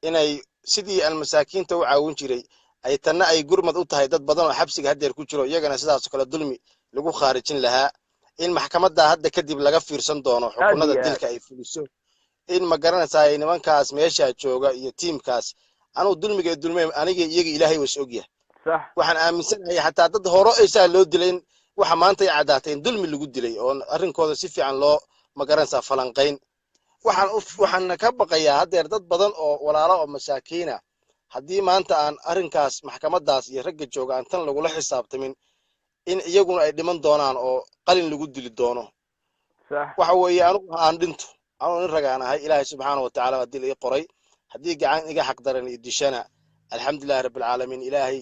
inay sidii aan masaakiinta u caawin jiray ay tanna ay gurmad u tahay dad badan oo xabsiga haddeer ku jiro, iyagana sidaasoo kale dulmi lagu khaarijin lahaa, in maxkamadda hadda kadib laga fiirsan doono xukunada dilka ay fuliso, in ma garanaysaa nimankaas meeshaa jooga iyo tiimkaas anugu dulmiga ee dulmeen aniga iyaga Ilaahay was ogyahay. Waxaan aaminsanahay xataa dad hore aysaa loo dilayn, waxa maanta ay caddaatay in dulmi lagu dilay oo arrinkooda si fiican loo ma garanaysaa falanqayn. Waxaan ka baqayaa haddeer dad badan oo walaalo oo masaakiina, haddii maanta aan arrinkaas maxkamaddaas iyo ragga jooga aan tan lagula xisaabtamin, in iyaguna ay dhiman doonaan oo qalin lagu dili doono. Waxa weeye, anugu aan dhinto, anugu nin ragaan ahay. Ilaahay subxaana wa tacaala baa dil ii qoray. Haddii gacan iga xaqdaran ii dishana, alxamdulilahi rabbilcaalamiin, Ilaahay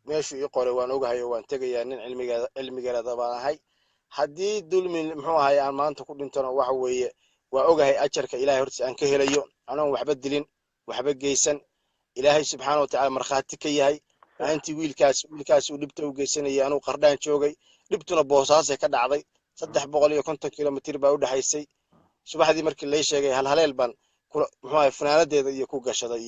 meeshuu ii qoray waan ogahay oo waan tegayaa, nin cilmigeeda cilmigeeda baan ahay. Haddii dulmi muxuu ahay aan maanta ku dhintona, waxa weeye waa ogahay ajarka Ilahay hortiis aan ka helayo, anoon waxba dilin, waxba geysan, Ilaahay subxaana wa tacala markhaati ka yahay. Maalintii wiilkaas uu dhibta u geysanayay, anuu Qardhaan joogay, dhibtuna Boosaasay ka dhacday, 350 kilomitir baa u dhexaysay. Subaxdii markii lay sheegay, halhaleel baan kula muxuu ahay funaanadeeda iyo ku gashaday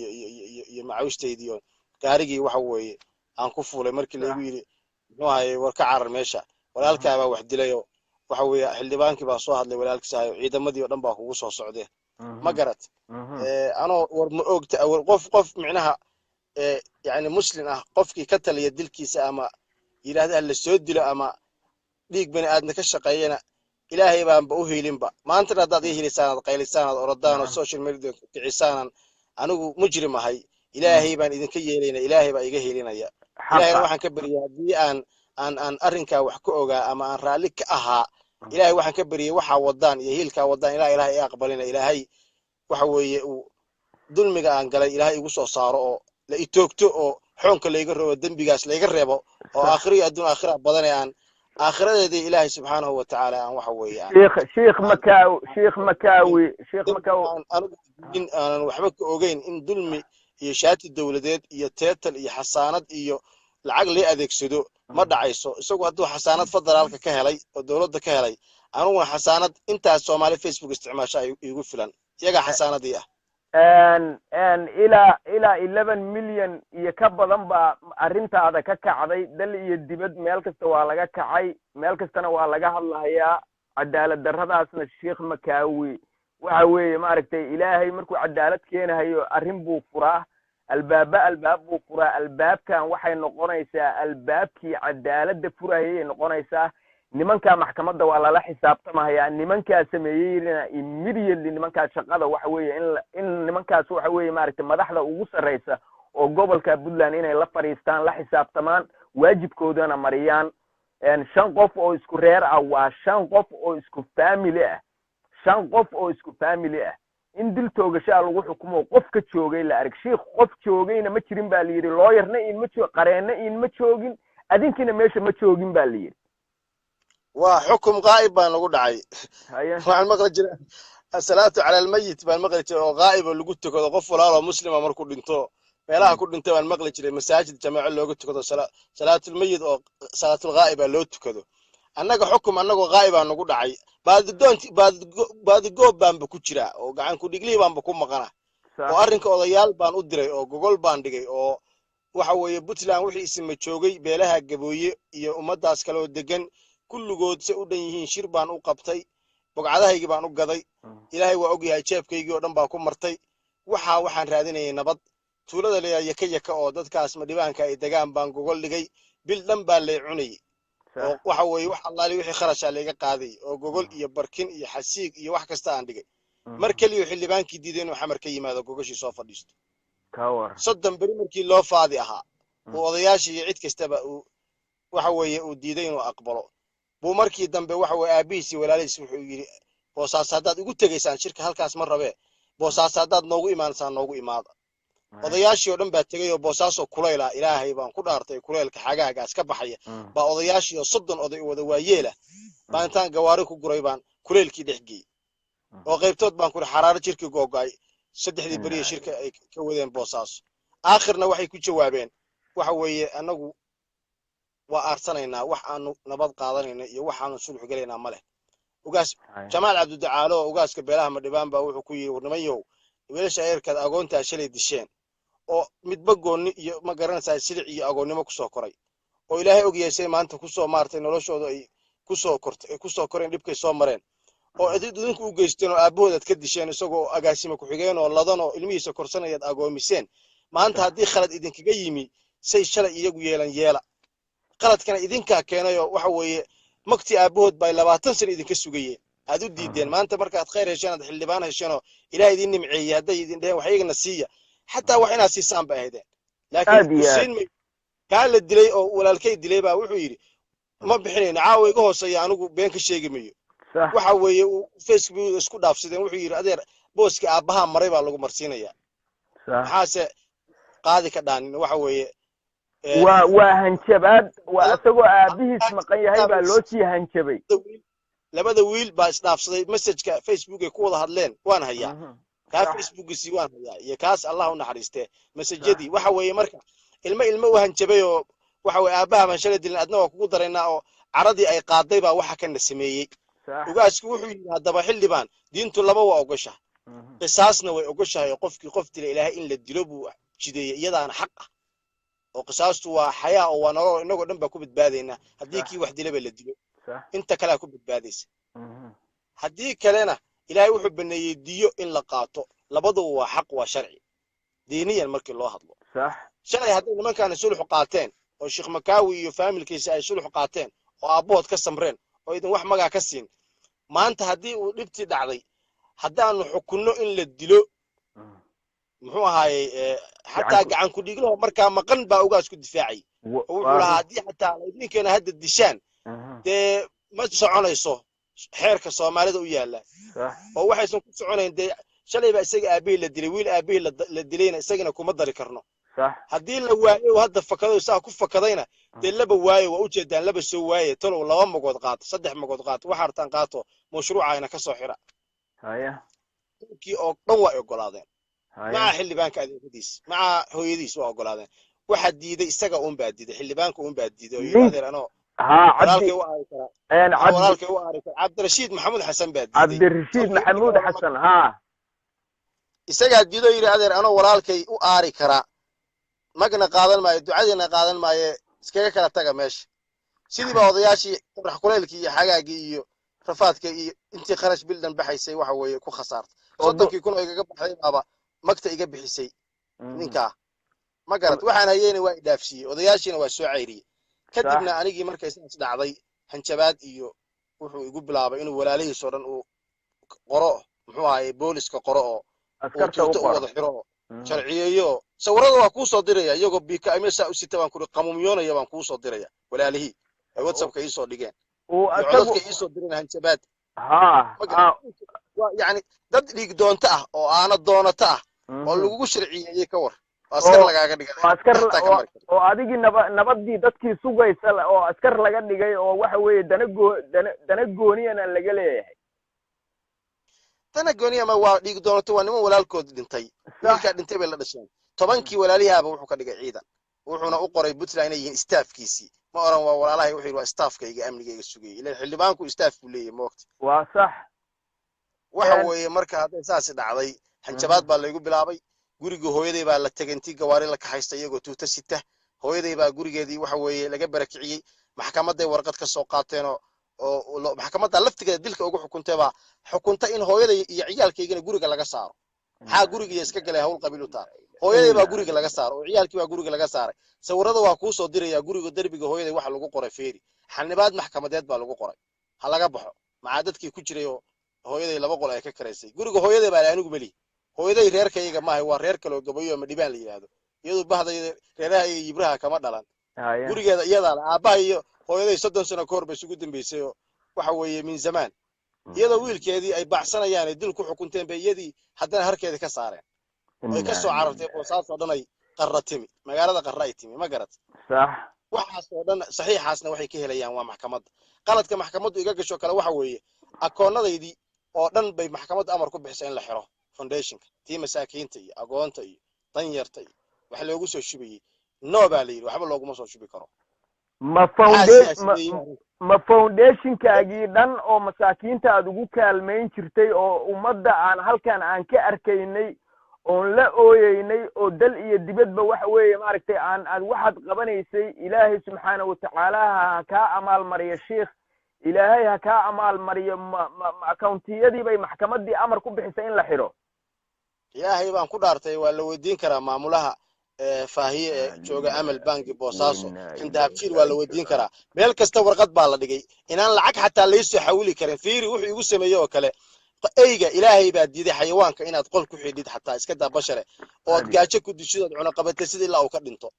iyo macawisteydii iyo gaarigii waxa weeye aan ku fuulay markii laygu yidhi, muxuu ahay, war ka carar meesha, walaalkaa baa wax dilayoo, waxa weeye xildhibaankii baa soo hadlay walaalkiis ahayo, ciidamadii oo dhan baa kugu soo socdee, ma garat? Anoo war ma ogta qof micnaha yani muslim ah, qofkii ka taliya dilkiisa ama yidhaahda la soo dilo ama dhiig bani aadna ka shaqeeyana, Ilaahay baanba u hiilinba. Maantana haddaad ii hilisaan, aad qaylisaan, aad orodaan oo social media kicisaanan, anigu mujrim ahay, Ilaahay baan idinka yeelayna, Ilaahay baa iga hiilinaya. Ilahayna waxaan ka baryay haddii aan arrinkaa wax ka ogaa ama aan raalli ka ahaa, Ilaahay waxaan ka baryay waxaa wadaan iyo hiilkaa wadaan ilaa Ilaahay i aqbalina, Ilaahay waxa weeye uu dulmiga aan galay Ilaahay igu soo saaro oo la itoogto oo xoonka layga rabo, dembigaas layga reebo oo aakhiro iyo adduun aakhira badan ee aan aakhiradeedii Ilaahay subxaanahu wa tacaala aan waxa weeye aan Sheikh Makaawi, Sheikh Makaawi, Sheikh Makaawi. Aan anigu in aanan waxba ka ogeyn in dulmi iyo shaati dowladeed iyo teetal iyo xasaanad iyo lacag lee adeegsado ma dhacayso. Isagu hadduu xasaanad federaalka ka helay oo dowladda ka helay, aniguna xasaanad intaas Soomaali Facebook isticmaasho ay iigu filan, iyagaa xasaanadii ah. Ilaa 11 milyan iyo ka badan baa arrintaada ka kacday, dal iyo dibad, meel kasta waa laga kacay, meel kastana waa laga hadlahayaa. Cadaalad darradaasna Sheekh Makaawi waxa weeye, maaragtay, Ilaahay markuu cadaalad keenahayo arrin buu furaa, albaaba albaab buu furaa. Albaabkan waxay noqonaysaa albaabkii cadaaladda furahayay noqonaysaa. Nimankaa maxkamadda waa lala xisaabtamahayaa. Nimankaa sameeyeyna immediately nimankaa shaqada waxa weeye in nimankaas waxa weeye, maaragtay, madaxda ugu sarreysa oo gobolka Puntland inay la fadhiistaan, la xisaabtamaan, waajibkoodana mariyaan. 5 qof oo isku reer ah, waa 5 qof oo isku family ah, 5 qof oo isku family ah in dil toogashaa lagu xukumo, qof ka joogay la arag, shiikh qof joogayna ma jirin baa la yidhi, lawyerna iinma joog, qareenna iinma joogin, adinkina meesha ma joogin baa la yidhi. Waa xukum qaa'ib baa nagu dhacay. Waxaan maqli jiray asalaatu cala almayit baan maqli jiray, oo qaa'iba lagu tukado qof walaaloo muslima markuu dhinto, meelaha ku dhintay baan maqli jiray, masaajid jamaaco looga tukado salaatulmayit oo salaatulqaa'iba loo tukado. Annaga xukum annagoo qaa'ibaa nagu dhacay. Baadidoonti baadigoob baanba ku jiraa oo gacan ku dhiglihii baanba ku maqana oo arrinka odayaal baan u diray oo gogol baan dhigay, oo waxa weeye Puntland wixii isima joogay, beelaha Gabooye iyo ummaddaas kale oo degan kulligood se u dhan yihiin, shir baan u qabtay, bogcadahaygii baan u gaday. Ilaahay waa ogyahay, jeebkaygii oo dhan baa ku martay. Waxaan raadinayay nabad. Tuulada leeyahay Yaka Yaka oo dadkaas Madhibaanka ay degaan baan gogol dhigay. Bil dhan baa lay cunayay oo waxa weeye wax allaali wixii kharashaa layga qaaday oo gogol iyo barkin iyo xasiig iyo wax kasta aan dhigay. Mar keliya xildhibaankii diiday inuu Xamar ka yimaado, gogoshii soo fadhiisto. 30 beri markii loo faadi ahaa uu odayaashii iyo cid kastaba uu waxa weeye uu diiday inuu aqbalo buu markii dambe waxa weeye aabihiis iyo walaalihiis wuxuu yidhi, "Boosaaso haddaad igu tegaysaan, shirka halkaas ma rabee, Boosaaso haddaad noogu imaanaysaan, noogu imaada." Odayaashii oo dhan baa tegay oo Boosaaso kulayla, Ilaahay baan ku dhaartay, kuleylka xagaagaas ka baxaya baa odayaashii oo 30 oday wada waayeela baan intaan gawaari ku guray baan kuleylkii dhex geeyey, oo qaybtood baan kuri xaraaro jirkii googo'ay saddexdii beriya shirka ay ka wadeen Boosaaso. Aakhirna waxay ku jawaabeen, waxa weeye, annagu waa aarsanaynaa, wax aanu nabad qaadanayna iyo waxaanu sulx gelaynaa ma leh. Ugaas Jamaal Cabdiducaalo oo ugaaska beelaha Madhibaan baa wuxuu ku yidhi, "Warnimayow, wiilasha eerkaad agoontaa shalay disheen oo midba goonni iyo ma garanaysaa silic iyo agoonnimo kusoo koray oo Ilaahay ogyahay say maanta kusoo maartay noloshooda ay kusoo kortay, kusoo koreen, dhibkay soo mareen oo idinku u geysteen oo aabbahood aad ka disheen isagoo agaasima ku-xigeen oo ladan oo ilmihiisa korsanayaad agoomiseen, maanta haddii khalad idinkaga yimi, say shalay iyagu yeelan yeela. Qaladkana idinkaa keenayoo waxa weeye magtii aabbahood bay 20 sano idinka sugayeen aad u diideen. Maanta markaad khayr hesheen, aad xildhibaan hesheenoo Ilaah idin nimceeyey, hadday idin dheheen wax iyagana siiya, xataa wax inaad siisaan bay ahaydeen, laakiin siin may." Kaa la dilay oo walaalkay dilay baa wuxuu yidhi, "Ma bixinayno." Caawa iga hooseeya, anigu been ka sheegi mayo. Waxa weeye uu Facebook isku dhaafsadeen. Wuxuu yidhi, "Adeer, booska aabbahaa maray baa lagu marsiinayaa." Maxaase qaadi ka dhaanin waxa weeye Waa hanjabaad, waa isagoo aabihiis maqan yahay baa loo sii hanjabay. Labada wiil baa isdhaafsaday messageka Facebook ay ku wada hadleen, waan hayaa kaa Facebookiisii waan hayaa iyo kaas, Allah u naxariistee, messajyadii. Waxa weeye marka ilmo ilmo u hanjabay oo waxa weeye aabbaha baan shalay dilin, adna waa kugu daraynaa, oo caradii ay qaaday baa waxa kana sameeyey. Ugaasku wuxuu yidhi, "Haddaba xildhibaan, diintu laba waa ogoshahay, qisaasna way ogoshahay oo qofkii qof dila Ilaahay in la dilo buu jideeyey, iyadaana xaq ah oo qisaastu waa xayaa oo waa nolol, innagoo dhan baa ku badbaadaynaa haddii kii wax dilaba la dilo, inta kalea ku badbaadaysa. Haddii kalena Ilaahay wuxuu baneeyey diyo in la qaato. Labaduba waa xaq, waa sharci diiniyan markii loo hadlo. Shalay hadday nimankaani sulxu qaateen oo Sheekh Makaawi iyo faamilkiisa ay sulxu qaateen oo aabbahood ka samreen oo idin wax magaa ka siin, maanta haddii uu dhibtii dhacday haddaanu xukunno in la dilo, muxuu ahaayey, xataa gacan ku dhiglaho markaa maqan baa ugaas ku difaacay oo wuxuu lahaa, haddii xataa idinkeena hadda dishaan, dee ma soconayso xeerka Soomaalida u yaalla oo waxaysan ku soconayn, dee shalay baa isaga aabihii la dilay, wiil aabihii la dilayna isagana kuma dari karno. Haddii la waayo hadda fakado saa ku fakadayna, dee laba waayo waa ujeedaan, laba soo waaye, talow 2 magood qaato, 3 magood qaato, waxa hartaan qaato, mashruucayna ka soo xira." Kii oo dhan waa ogolaadeen, maca xildhibaanka adeeradiis, maca hooyadiis waa ogolaadeen. Waxa diiday isaga uun baa diiday, xildhibaanka uun baa diiday oo yidhi, "Adeer, anoo walaalkay u aari karaa, walaalkay u aari karaa." Cabdirashiid Maxamuud Xasan baa diiday. Cabdirashiid Maxamuud Xasan, ha. Isagaa diido, yidhi, "Adeer, anoo walaalkay u aari karaa, magna qaadan maayo, ducadiina qaadan maayo, iskaga kala taga meesha." Sidii baa odayaashii qorax kuleylkii iyo xagaagii iyo Rafaadka iyo intii kharash bil dhan baxaysay waxa weeye ku khasaartay. 30,000 oo igaga baxday baaba magta iga bixisay ninkaa, ma garat? Waxaan hayeyna waa idhaafsiiyey, odayaashiina waa soo cayriyey. Kadibna anigii markay saas dhacday, hanjabaad iyo wuxuu igu bilaabay inuu walaalihiis oo dhan uu qoro, muxuu ahaye, booliska qoro oo uu tuuto u wada xiro oo sharciyeeyo. Oo sawirada waa kuu soo diraya iyagoo bika saa u sita baan kuri qamumyoonaya, baan kuu soo diraya walaalihii ay WhatsAppka iisoo dhigeen iyo codadka iisoo direen hanjabaad. Yani dad dhiig doonto ah oo aana doonato ah oo lagugu sharciyeeyey, ka war, askar lagaaga dhigay. Askar oo adigii nabadii dadkii sugaysa oo askar laga dhigay, oo waxa weeye dana goo dana dana gooniyana laga leeyahay. Dana gooniya ma waa dhiig doonato, waa niman walaalkood dhintay, wiilkaa dhintay bay la dhasheen. 10-kii walaalihaaba wuxuu ka dhigay ciidan, wuxuuna u qoray Puntland inay yihiin staffkiisii. Ma oran waa walaalahay, wuxuu yidhi waa staffkayga amnigayga sugayay, ilan xildhibaanku staff buu leeyahay, moogta? Waa sax. Waxa weeye marka hadday saasi dhacday, hanjabaad baa laygu bilaabay. Guriga hooyaday baa la tegay intii gawaari la kaxaysta iyagoo tuuta sita. Hooyaday baa gurigeedii waxa weeye laga barakiciyey. Maxkamaday warqad ka soo qaateenoo oo maxkamadda laftigeeda dilka ugu xukuntay baa xukunta in hooyaday iyo ciyaalkaygana guriga laga saaro. Maxaa gurigiiya iska galay hawl qabiil u taal? Hooyaday baa guriga laga saaro oo ciyaalkii baa guriga laga saaray. Sawirada waa kuu soo diraya. Guriga derbiga hooyaday waxa lagu qoray feeri, xanibaad maxkamadeed baa lagu qoray, ha laga baxo, macaa dadkii ku jiray oo hooyaday laba qol ay ka karaysay. Guriga hooyaday baa anigu melihi, hooyaday reerkayga maahay, waa reer kale oo gabayo ama dhibaan la yidhaahdo. Iyadu bahdayda reeraha iyo Yibraha kama dhalan, gurigeeda iyadaa le. Aabbaha iyo hooyaday 30 sano ka hor bay isugu dambeysay, oo waxa weeye min zamaan iyadoo wiilkeedii ay baacsanayaan ay dil ku xukunteen bay iyadii haddana harkeedii ka saareen, ay ka soo carartay Boosaaso dhan, ay Qarra timi, magaalada Qarra ay timi, ma garat? Sax. Waxaas oo dhan saxiixaasna waxay ka helayaan waa maxkamadda. Qaladka maxkamaddu iga gasho kale waxa weeye akoonnadaydii oo dhan bay maxkamaddu amar ku bixisay in la xiro foundationka, tii masaakiinta iyo agoonta iyo danyarta iyo wax loogu soo shubayey. No baa la yidhi, waxba looguma soo shubi karo. Ma foundationkaagii dhan oo masaakiinta aad ugu kaalmayn jirtay oo ummadda aan halkan aan ka arkaynay oon la ooyeynay oo dal iyo dibadba waxa weeye maaragtay aan aad waxaad qabanaysay, Ilaahay subxaana watacaala ha kaa amaal mariyo, sheikh, Ilaahay ha kaa amaal mariyo. Ma accountiyadii bay maxkamaddii amar ku bixisay in la xidho? Ilaahay baan ku dhaartay, waa la weydiin karaa maamulaha Faahiye ee jooga Amal Banki Boosaaso, kan Dahabjiil waa la weydiin karaa. Meel kasta warqad baa la dhigay inaan lacag xataa laysoo xawili karin. Fiiri wuxuu igu sameeyey oo kale, eyga Ilaahay baa diiday xayawaanka inaad qol ku xidhid, xataa iska daa bashare, ood gaajo ku dishid, ood cunaqabatay sida ilaa uu ka dhinto.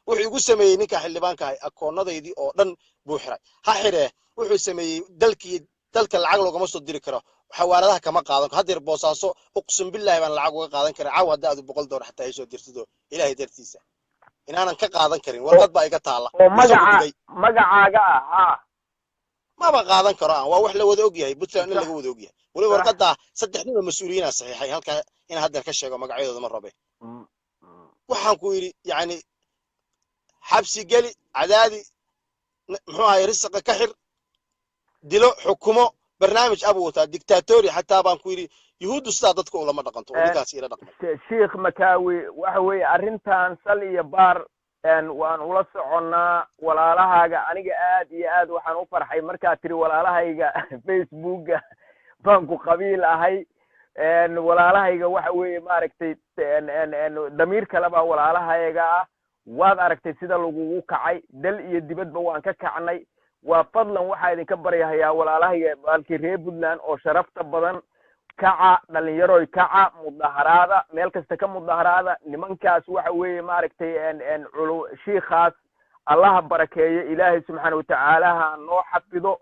Wuxuu igu sameeyey ninka xildhibaanka ahay, akoonnadaydii oo dhan buu xiray. Ha xiree, wuxuu sameeyey dalkii dalka lacag loogama soo diri karo, xawaaradaha kama qaadan. Haddeer Boosaaso uqsim billahi baan lacag uga qaadan karin caawa hadda aadu $100 xataa ay soo dirtido, Ilaahay dartiisa inaanan ka qaadan karin. Warqad baa iga taalla. Oo magaca magacaaga ah ha? Maba qaadan karo aan, waa wax la wada ogyahay, Puntland in laga wada ogyahay weliba. Warqaddaa saddex nin oo mas-uuliyiinaa saxiixay, halkaa inaan haddeer ka sheego magacyadooda ma rabe. Waxaan ku yidhi yacni xabsi geli, cadaadi, muxuu ahay, risaqa ka xir, dilo, xukumo, barnaamij abuu wataa dictatori. Xataa baan ku yidhi Yuhuuddu sidaa dadka ulama dhaqanto oo ninkaas ila dhaqmay. Sheikh Makaawi, waxa weeye arrintan sal iyo baar waan ula soconnaa walaalahaaga. Aniga aad iyo aad waxaan u farxay markaad tiri walaalahayga Facebooka baan ku qabiil ahay. Walaalahayga waxa weeye maaragtay damiir kale baa walaalahayga ah. Waad aragtay sida lagugu kacay, dal iyo dibadba waan ka kacnay. Waa fadlan waxaa idinka baryahayaa walaalahayga baalkii reer Puntland oo sharafta badan, kaca dhalinyaroy, kaca, mudaharaada, meel kasta ka mudaharaada. Nimankaas waxa weeye maaragtay culu shiikaas Allaha barakeeyo, Ilaahay subxaana watacaala ha noo xafido.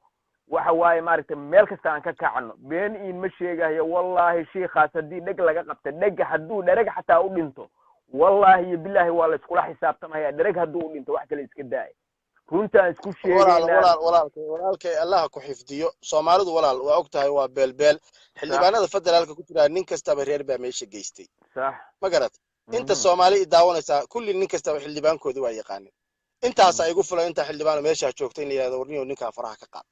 Waxa waaye maaragtay meel kasta aan ka kacno, been iin ma sheegayo. Wallahi shiikaas haddii dheg laga qabta, dhega hadduu dhereg xataa u dhinto, wallahi iyo billahi waa la iskula xisaabtamaya. Dhereg hadduu u dhinto, wax kale iska daaya, runtaan isku sheegaynaa. Walaal, walaalkay, walaalkay, Allaha ku xifdiyo. Soomaalidu walaal waa og tahay, waa beelbeel. Xildhibaanada federaalka ku jiraa nin kastaba reer baa meesha geystay. Ma garat? Inta Soomaali i daawanaysaa kulli nin kastaba xildhibaankooda waa yaqaanin. Intaasaa igu filan inta xildhibaan meeshaa joogta in la yidhahdo warniyo ninkaa faraha ka qaad,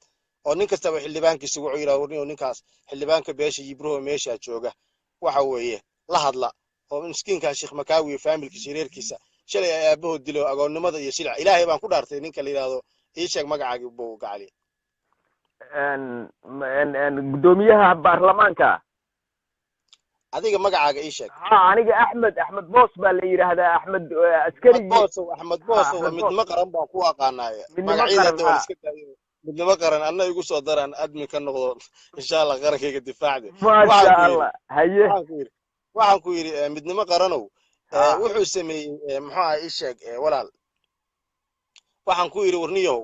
oo nin kastaba xildhibaankiisa wuxuu yidhahdo warniyo ninkaas xildhibaanka beesha Yibraho meeshaa jooga waxa weeye la hadla, oo miskiinkaa Sheekh Makaawi iyo faamilkiisa, reerkiisa shalay ay aabahood dilo, agoonnimada iyo shilca. Ilaahay baan ku dhaartay, ninka la yidhahdo, ii sheeg magacaagii buu gacali. Guddoomiyaha baarlamaanka. Adiga magacaaga ii sheeg. Ha, aniga Axmed Boos baa la yidhaahdaa, Axmed askarigii. Boosow, Axmed Boosow. Axmed. Midnimo Qaran baan ku aqaanaaye. Midnimo Magacyada Qaran, hadda waa ha. la iska daayo. Midnimo Qaran anna igu soo daraan, admin ka noqdo insha Allah, qarankayga difaacde. Maasha Waxaan ku yidhi Allah, haye. Waxaan ku yidhi Midnimo Qaranow, Ha. wuxuu sameeyey, muxuu ahaa, ii sheeg, walaal. Waxaan ku yidhi, warniyahow,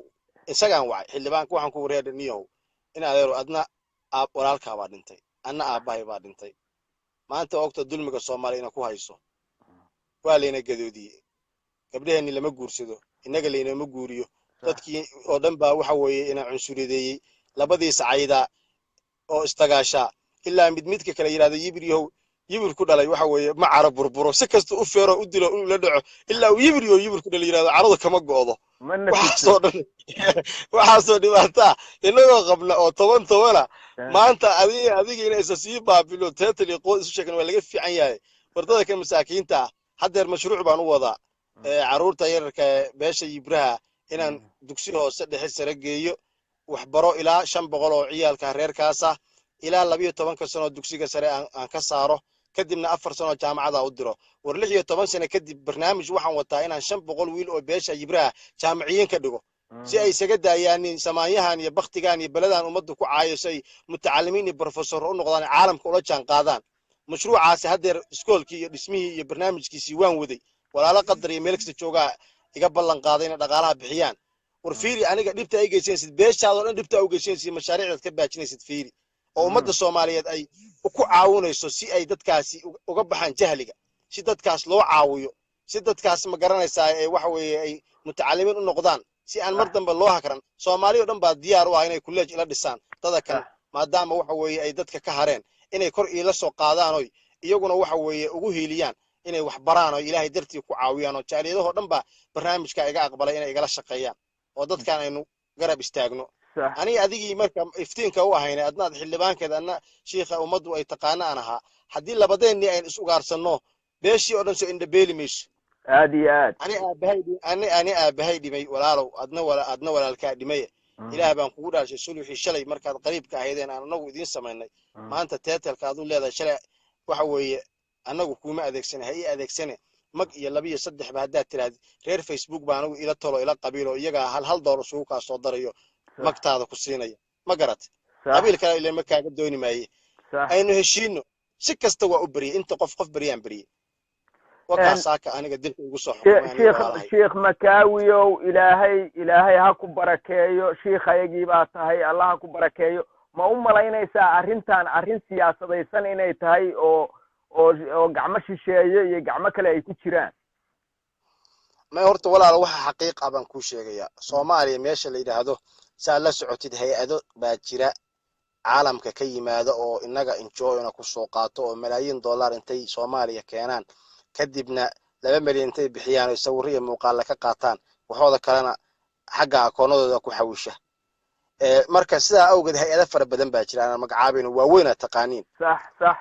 isagaan wacay xildhibaanka. Waxaan ku wareedhay, niyahow, in adeero adna walaalkaa baa dhintay, anna aabbahay baa dhintay. Maanta ogta dulmiga Soomaaliya ina ku hayso, waa layna gadoodiyey, gabdhaheenni lama guursado, innaga laynama guuriyo, dadkii oo dhan baa waxa weeye ina cunsuriyadeeyey. Labadii sacaydaa oo istagaashaa ilaa mid midka kale yidhahda yibir yahow yibir ku dhalay, waxa weeye ma caro burburo. Si kasta u feero, u dilo, u la dhaco, ilaa uu yibir yahow yibir ku dhalay yidhahdo, caradu kama go'do. Ma nafiso. Waxaasoo dhan, waxaasoo dhibaataa innagoo qabna oo toban tobana maanta adiga ina isa sii baabilo, teetal iyo qood isu sheegan waa laga fiican yahay. Wardada ka masaakiinta ah haddeer mashruuc baan u wadaa, carruurta yararka ee beesha Yibraha inaan dugsi hoose, dhexe, sare geeyo, waxbaro ilaa 500 oo ciyaalka reerkaas ah, ilaa 12-ka sano dugsiga sare aan ka saaro, kadibna 4 sano jaamacada u diro. War 16 sano kadib barnaamij waxaan wataa inaan 500 wiil oo beesha Yibraha jaamaciyiin ka dhigo, si ay isaga daayaanin samaanyahan iyo baktigan iyo beladan ummadda ku caayo, si ay mutacalimiin iyo profesor u noqdaan, caalamka ula jaan qaadaan. Mashruucaasi haddeer iskoolkii iyo dhismihii iyo barnaamijkiisii waan waday. Walaalo Qadar iyo meel kasta joogaa iga ballan qaaday inay dhaqaalaha bixiyaan. War fiiri, aniga dhibta ay geysanaysid, beeshaadoo dhan dhibta u geysanaysid, mashaariicdaad ka baajinaysid, fiiri, oo ummadda Soomaaliyeed ay ku caawinayso si ay dadkaasi uga baxaan jahliga, si dadkaas loo caawiyo, si dadkaas, ma garanaysaa, ee waxa weeye ay mutacalimiin u noqdaan, si aan mar dambe loo hakran. Soomaali oo dhan baa diyaar u ah inay kulleej ila dhisaan dada kan, maadaama waxa weeye ay dadka ka hareen, inay kor iila soo qaadaan oy iyaguna waxa weeye ugu hiiliyaan inay wax baraan oo Ilaahay dartii ku caawiyaan, oo jaaliyadahoo dhan baa barnaamijka iga aqbalay inay igala shaqeeyaan oo dadkan aynu garab istaagno. Aniga adigii marka iftiinka u ahaynay, adna ad xildhibaankeed, adna shiikha ummaddu ay taqaano aan ahaa, haddii labadeennii aynu is ugaarsanno, beeshii oo dhan soo indhabeeli mayso. Aad iyo aad. Ani aabahay ani aabahay dhimay, walaalow, adna walaalkaa dhimay. Ilaah baan kugu dhaashay, suluxii shalay markaad qariibka ahaydeen aan anagu idiin samaynay, maanta teetelka aad u leedahay shalay waxa weeye annagu kuuma adeegsane, ha ii adeegsane. Mag iyo laba iyo saddexba haddaad tirahdid, reer Facebook baa anagu ila tolo, ila qabiilo, iyagaa hal hal door isugu kaa soo darayo, magtaada ku siinaya, ma garat? Qabiil kale ile ma kaaga dooni maaye. Aynu heshiino. Si kasta waa u beriyey, inta qof qof beryaan beriyey, wakaa saaka aniga dilka igu soo xukumay aniga walaalahay. Sheekh Makaawiyow, Ilaahay ha ku barakeeyo. Shiikhayagii baa tahay, Allah ha ku barakeeyo. Ma u malaynaysaa arrintan arrin siyaasadaysan inay tahay oo gacmo shisheeye iyo gacmo kale ay ku jiraan? May, horta walaal, waxa xaqiiq ah baan kuu sheegayaa. Soomaaliya meesha la yidhaahdo, saa la socotid, hay-ado baa jira caalamka ka yimaada oo innaga enjoyna ku soo qaato, oo malaayiin dollar intay Soomaaliya keenaan, kadibna 2 milyan intay bixiyaan oo sawirro iyo muuqaalla ka qaataan, waxooda kalena xagga akoonadooda ku xawisha. Marka sidaa awgeed hay-ado fara badan baa jira aanan magacaabayno, waaweyn aad taqaaniin, sax sax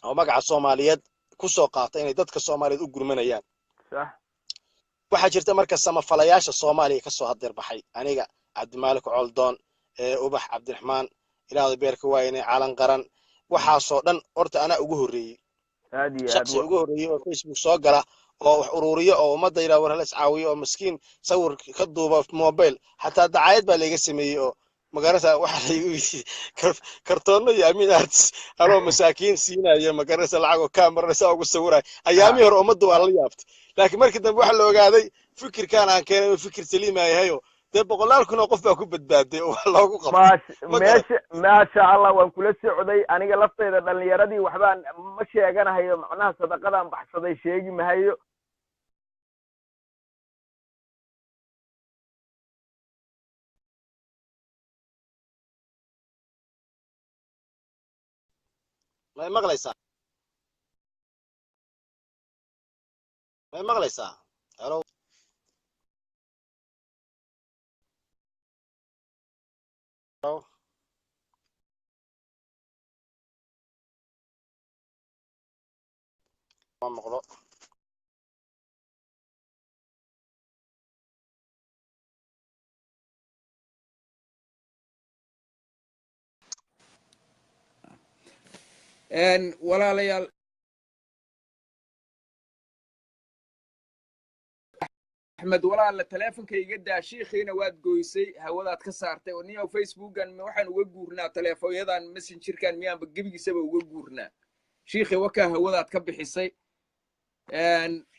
oo magaca Soomaaliyeed ku soo qaata inay dadka Soomaaliyeed u gurmanayaan. Waxaa jirta marka samafalayaasha Soomaaliya ka soo hadeer baxay, aniga Cabdimaalik Coldoon, Ubax Cabdiraxmaan, Ilaahda beerka waayne, Calan Qaran, waxaasoo dhan horta anaa ugu horreeyey. Aad iyo aad. Shaksi ugu horreeyey oo Facebook soo gala oo wax ururiyo oo ummadda yidhaha war hala iscaawiyo, oo miskiin sawir ka duuba mobile, xataa dacaayad baa layga sameeyey oo magaranaysaa waxaa laygu yidhi kartoonno iyo Amin Arts, anoo masaakiin siinaya, magaranaysa, lacag oo kamarana saa ugu sawiraya. Ayaamihii hore ummadda waa la yaabtay, laakiin markii dambe waxaa la ogaaday fikirkan aan keenay oo fikir saliima yahayo. Dee boqolaal kun oo qof baa ku badbaaday oo wax loogu qabtay. Ma garan. Meesha, maasha Allah, waan kula socday. Aniga laftayda dhalinyaradii waxbaan ma sheeganahayo, macnaha sadaqadaan baxsaday sheegi mahayo. May maqlaysaa? May maqlaysaa? Hello? Hello? Ma maqlo. Walaalayaal, Axmed, walaala, taleefonka iga daa. Shiikhiina waad goysay, hawadaad ka saartay. Oo niyow, Facebookan waxaan uga guurnaa taleefonyadan, Messengerkan miyaanba gebigiisaba uga guurnaa? Shiikhi wakaa hawadaad ka bixisay.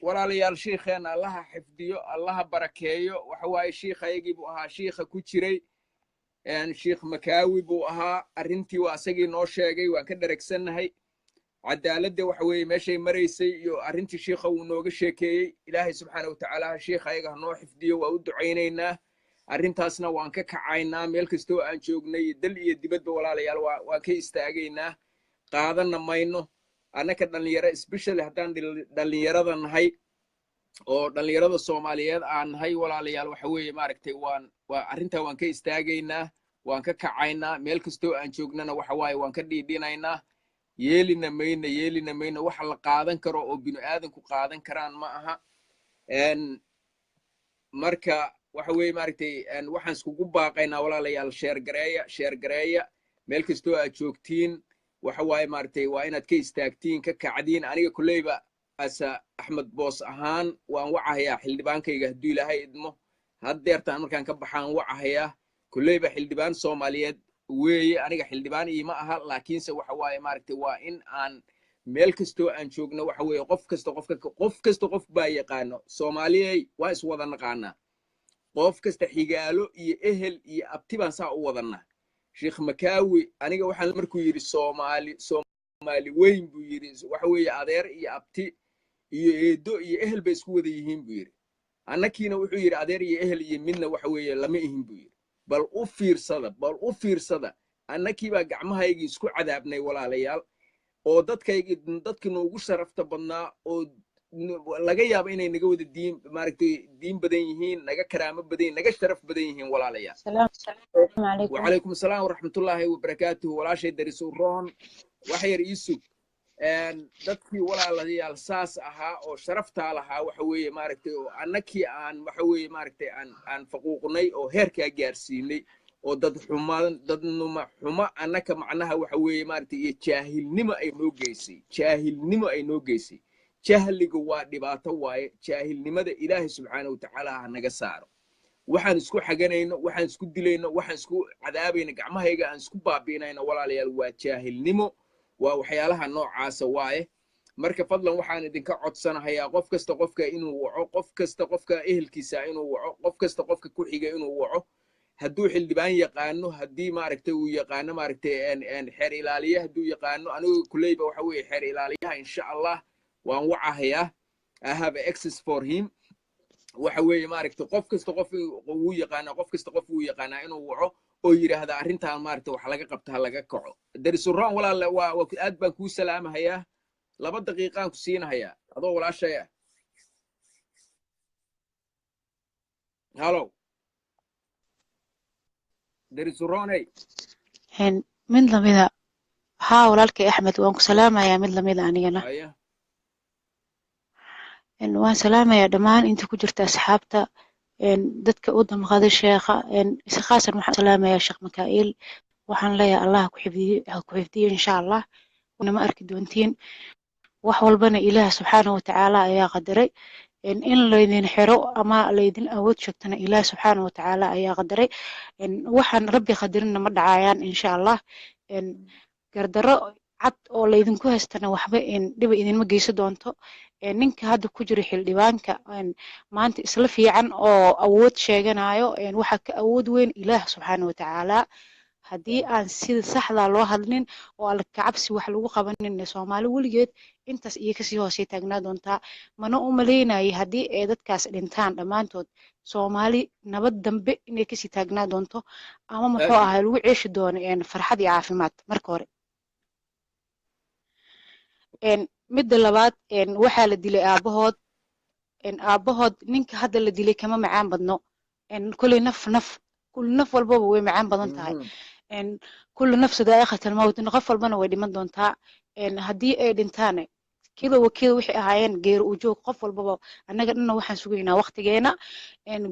Walaalayaal, shiikheena Allaha xifdiyo, Allaha barakeeyo. Waxa waaye, shiikhayagii buu ahaa, shiikha ku jiray, Shiikh Makaawi buu ahaa. Arrintii waa asagii noo sheegay, waan ka dheragsannahay. Cadaaladda waxa weeye meeshay maraysay iyo arrintii shiikha wuu nooga sheekeeyey. Ilaahay subxaana watacaala shiikha ayaga ha noo xifdiyo, waa u ducaynaynaa. Arrintaasna waan ka kacaynaa meel kastoo aan joognay, dal iyo dibadba. Walaalayaal, waan ka istaagaynaa, qaadanna mayno. Annaka dhalinyaro, especially haddaan dhalinyarada nahay oo dhalinyarada Soomaaliyeed aan nahay, walaalayaal, waxa weeye maaragtay, waan waa arrintaa waan ka istaagaynaa, waan ka kacaynaa. Meel kastoo aan joognana waxa waaye waan ka dhiidhinaynaa. Yeelina mayno, yeelina mayno. Waxa la qaadan karo oo binu aadanku qaadan karaan ma aha. Marka waxa weeye maaragtay, waxaan iskugu baaqaynaa, walaalayaal, share gareeya, share gareeya. Meel kastoo aad joogtiin, waxa waaye maaragtay, waa inaad ka istaagtiin, ka kacdiin. Aniga kolleyba asa Axmed Boos ahaan waan wacahayaa xildhibaankayga hadduu Ilaahay idmo. Haddeertaan markaan ka baxaan wacahayaa. Kolleyba xildhibaan Soomaaliyeed weeye, aniga xildhibaan iima aha, laakiinse waxa waaye maaragtay, waa in aan meel kastoo aan joogno, waxa weeye, qof kasta, qofka, qof kasta qof baa yaqaano. Soomaaliyey, waa iswada naqaanaa, qof kasta xigaalo iyo ehel iyo abti baan saa u wadanaa. Sheekh Makaawi aniga waxaan markuu yidhi Soomaali, Soomaali weyn buu yidhi, waxa weeye adeer iyo abti iyo eedo iyo ehel bay isku wada yihiin buu yidhi. Annakiina wuxuu yidhi adeer iyo ehel iyo midna waxa weeye lama ihin buu yidhi. Bal u fiirsada, bal u fiirsada, annakii baa gacmahaygii isku cadaabnay, walaalayaal, oo dadkaygii, dadkii noogu sharafta badnaa oo laga yaabo inay naga wada diin, maaragtay, diin badan yihiin, naga karaamo badan yihiin, naga sharaf badan yihiin, walaalayaal. السلام عليكم. وعليكم السلام ورحمة الله وبركاته. Walaashay Daris Uroon, wax yar ii sug. Dadkii, walaalayaal, saas ahaa oo sharaftaa lahaa, waxa weeye maaragtay, oo annakii aan waxa weeye maaragtay aan faquuqnay oo heerkaa gaarsiinay oo dad xuma, dadnuma xumo annaka macnaha waxa weeye maaragtay iyo jaahilnimo ay noo geysay, jaahilnimo ay noo geysay. Jahliga waa dhibaato waaye. Jaahilnimada Ilaahay subxaana watacaala ha naga saaro. Waxaan isku xaganayno, waxaan isku dilayno, waxaan isku cadaabayno, gacmahayga aan isku baabi'inayno, walaalayaal, waa jaahilnimo, waa waxyaalaha noocaasa waaye. Marka fadlan waxaan idinka codsanahayaa qof kasta qofka inuu waco, qof kasta qofka ehelkiisa inuu waco, qof kasta qofka ku xiga inuu waco, hadduu xildhibaan yaqaano, haddii maaragtay uu yaqaano maaragtay xeer ilaaliye hadduu yaqaano. Anigu kuleyba waxa weeye xeer ilaaliyaha insha Allah waan wacahayaa. I have access for him. Waxa weeye maaragtay, qof kasta qof wuu yaqaanaa, qof kasta qof wuu yaqaanaa, inuu waco oo yidhaahda arrintan maaragtay wax laga qabta, ha laga kaco. Darisuraan, walaale, waa aad baan kuu salaamahayaa. 2 daqiiqaan ku siinahayaa adoo walaashay ah. Halo, Darisurooney. Mid lamida haa, walaalkay Axmed, waan ku salaamayaa mid lamida anigana. Haya. Waan salaamayaa dhammaan inta ku jirta asxaabta, dadka u damqaday sheekha. Si khaasan waxaan salaamayaa Sheekh Makaa'il. Waxaan leeyahay Allah ha ku xifdiyo, ha ku xifdiyo insha Allah. Nama arki doontiin wax walbana Ilaah subxaanahu watacaala ayaa qadaray in laydin xiro ama laydin awood sheegtana. Ilaah subxaanahu watacaala ayaa qadaray. Waxaan Rabbi qadarinna ma dhacayaan insha Allah. Gardarro cad oo laydinku haystana waxba dhiba idinma geysan doonto. Ninka hadda ku jira xildhibaanka maanta isla fiican oo awood sheeganayo, waxaa ka awood weyn Ilaah subxaanahu watacaala. Haddii aan sida saxda loo hadlin oo Alla kacabsi wax lagu qabanin, Soomaali weligeed intaas iyo kasii hoosay taagnaa doontaa. Mana u malaynayay haddii ay dadkaas dhintaan dhammaantood, Soomaali nabad dambe inay kasii taagnaa doonto ama muxuu ahay lagu ceeshi doono farxad iyo caafimaad. Marka hore, midda labaad, waxaa la dilay aabahood. Aabahood ninka hadda la dilay kama macaan badno. Koley naf, naf, kul naf walbaba way macaan badan tahay. Kullu nafsi daa'iqat almawt, qof walbana way dhiman doontaa. Haddii ay dhintaan Kida wakiil waxay ahaayeen geeri u joog qof walbaba. Annaga dhanna waxaan sugaynaa waqtigeena,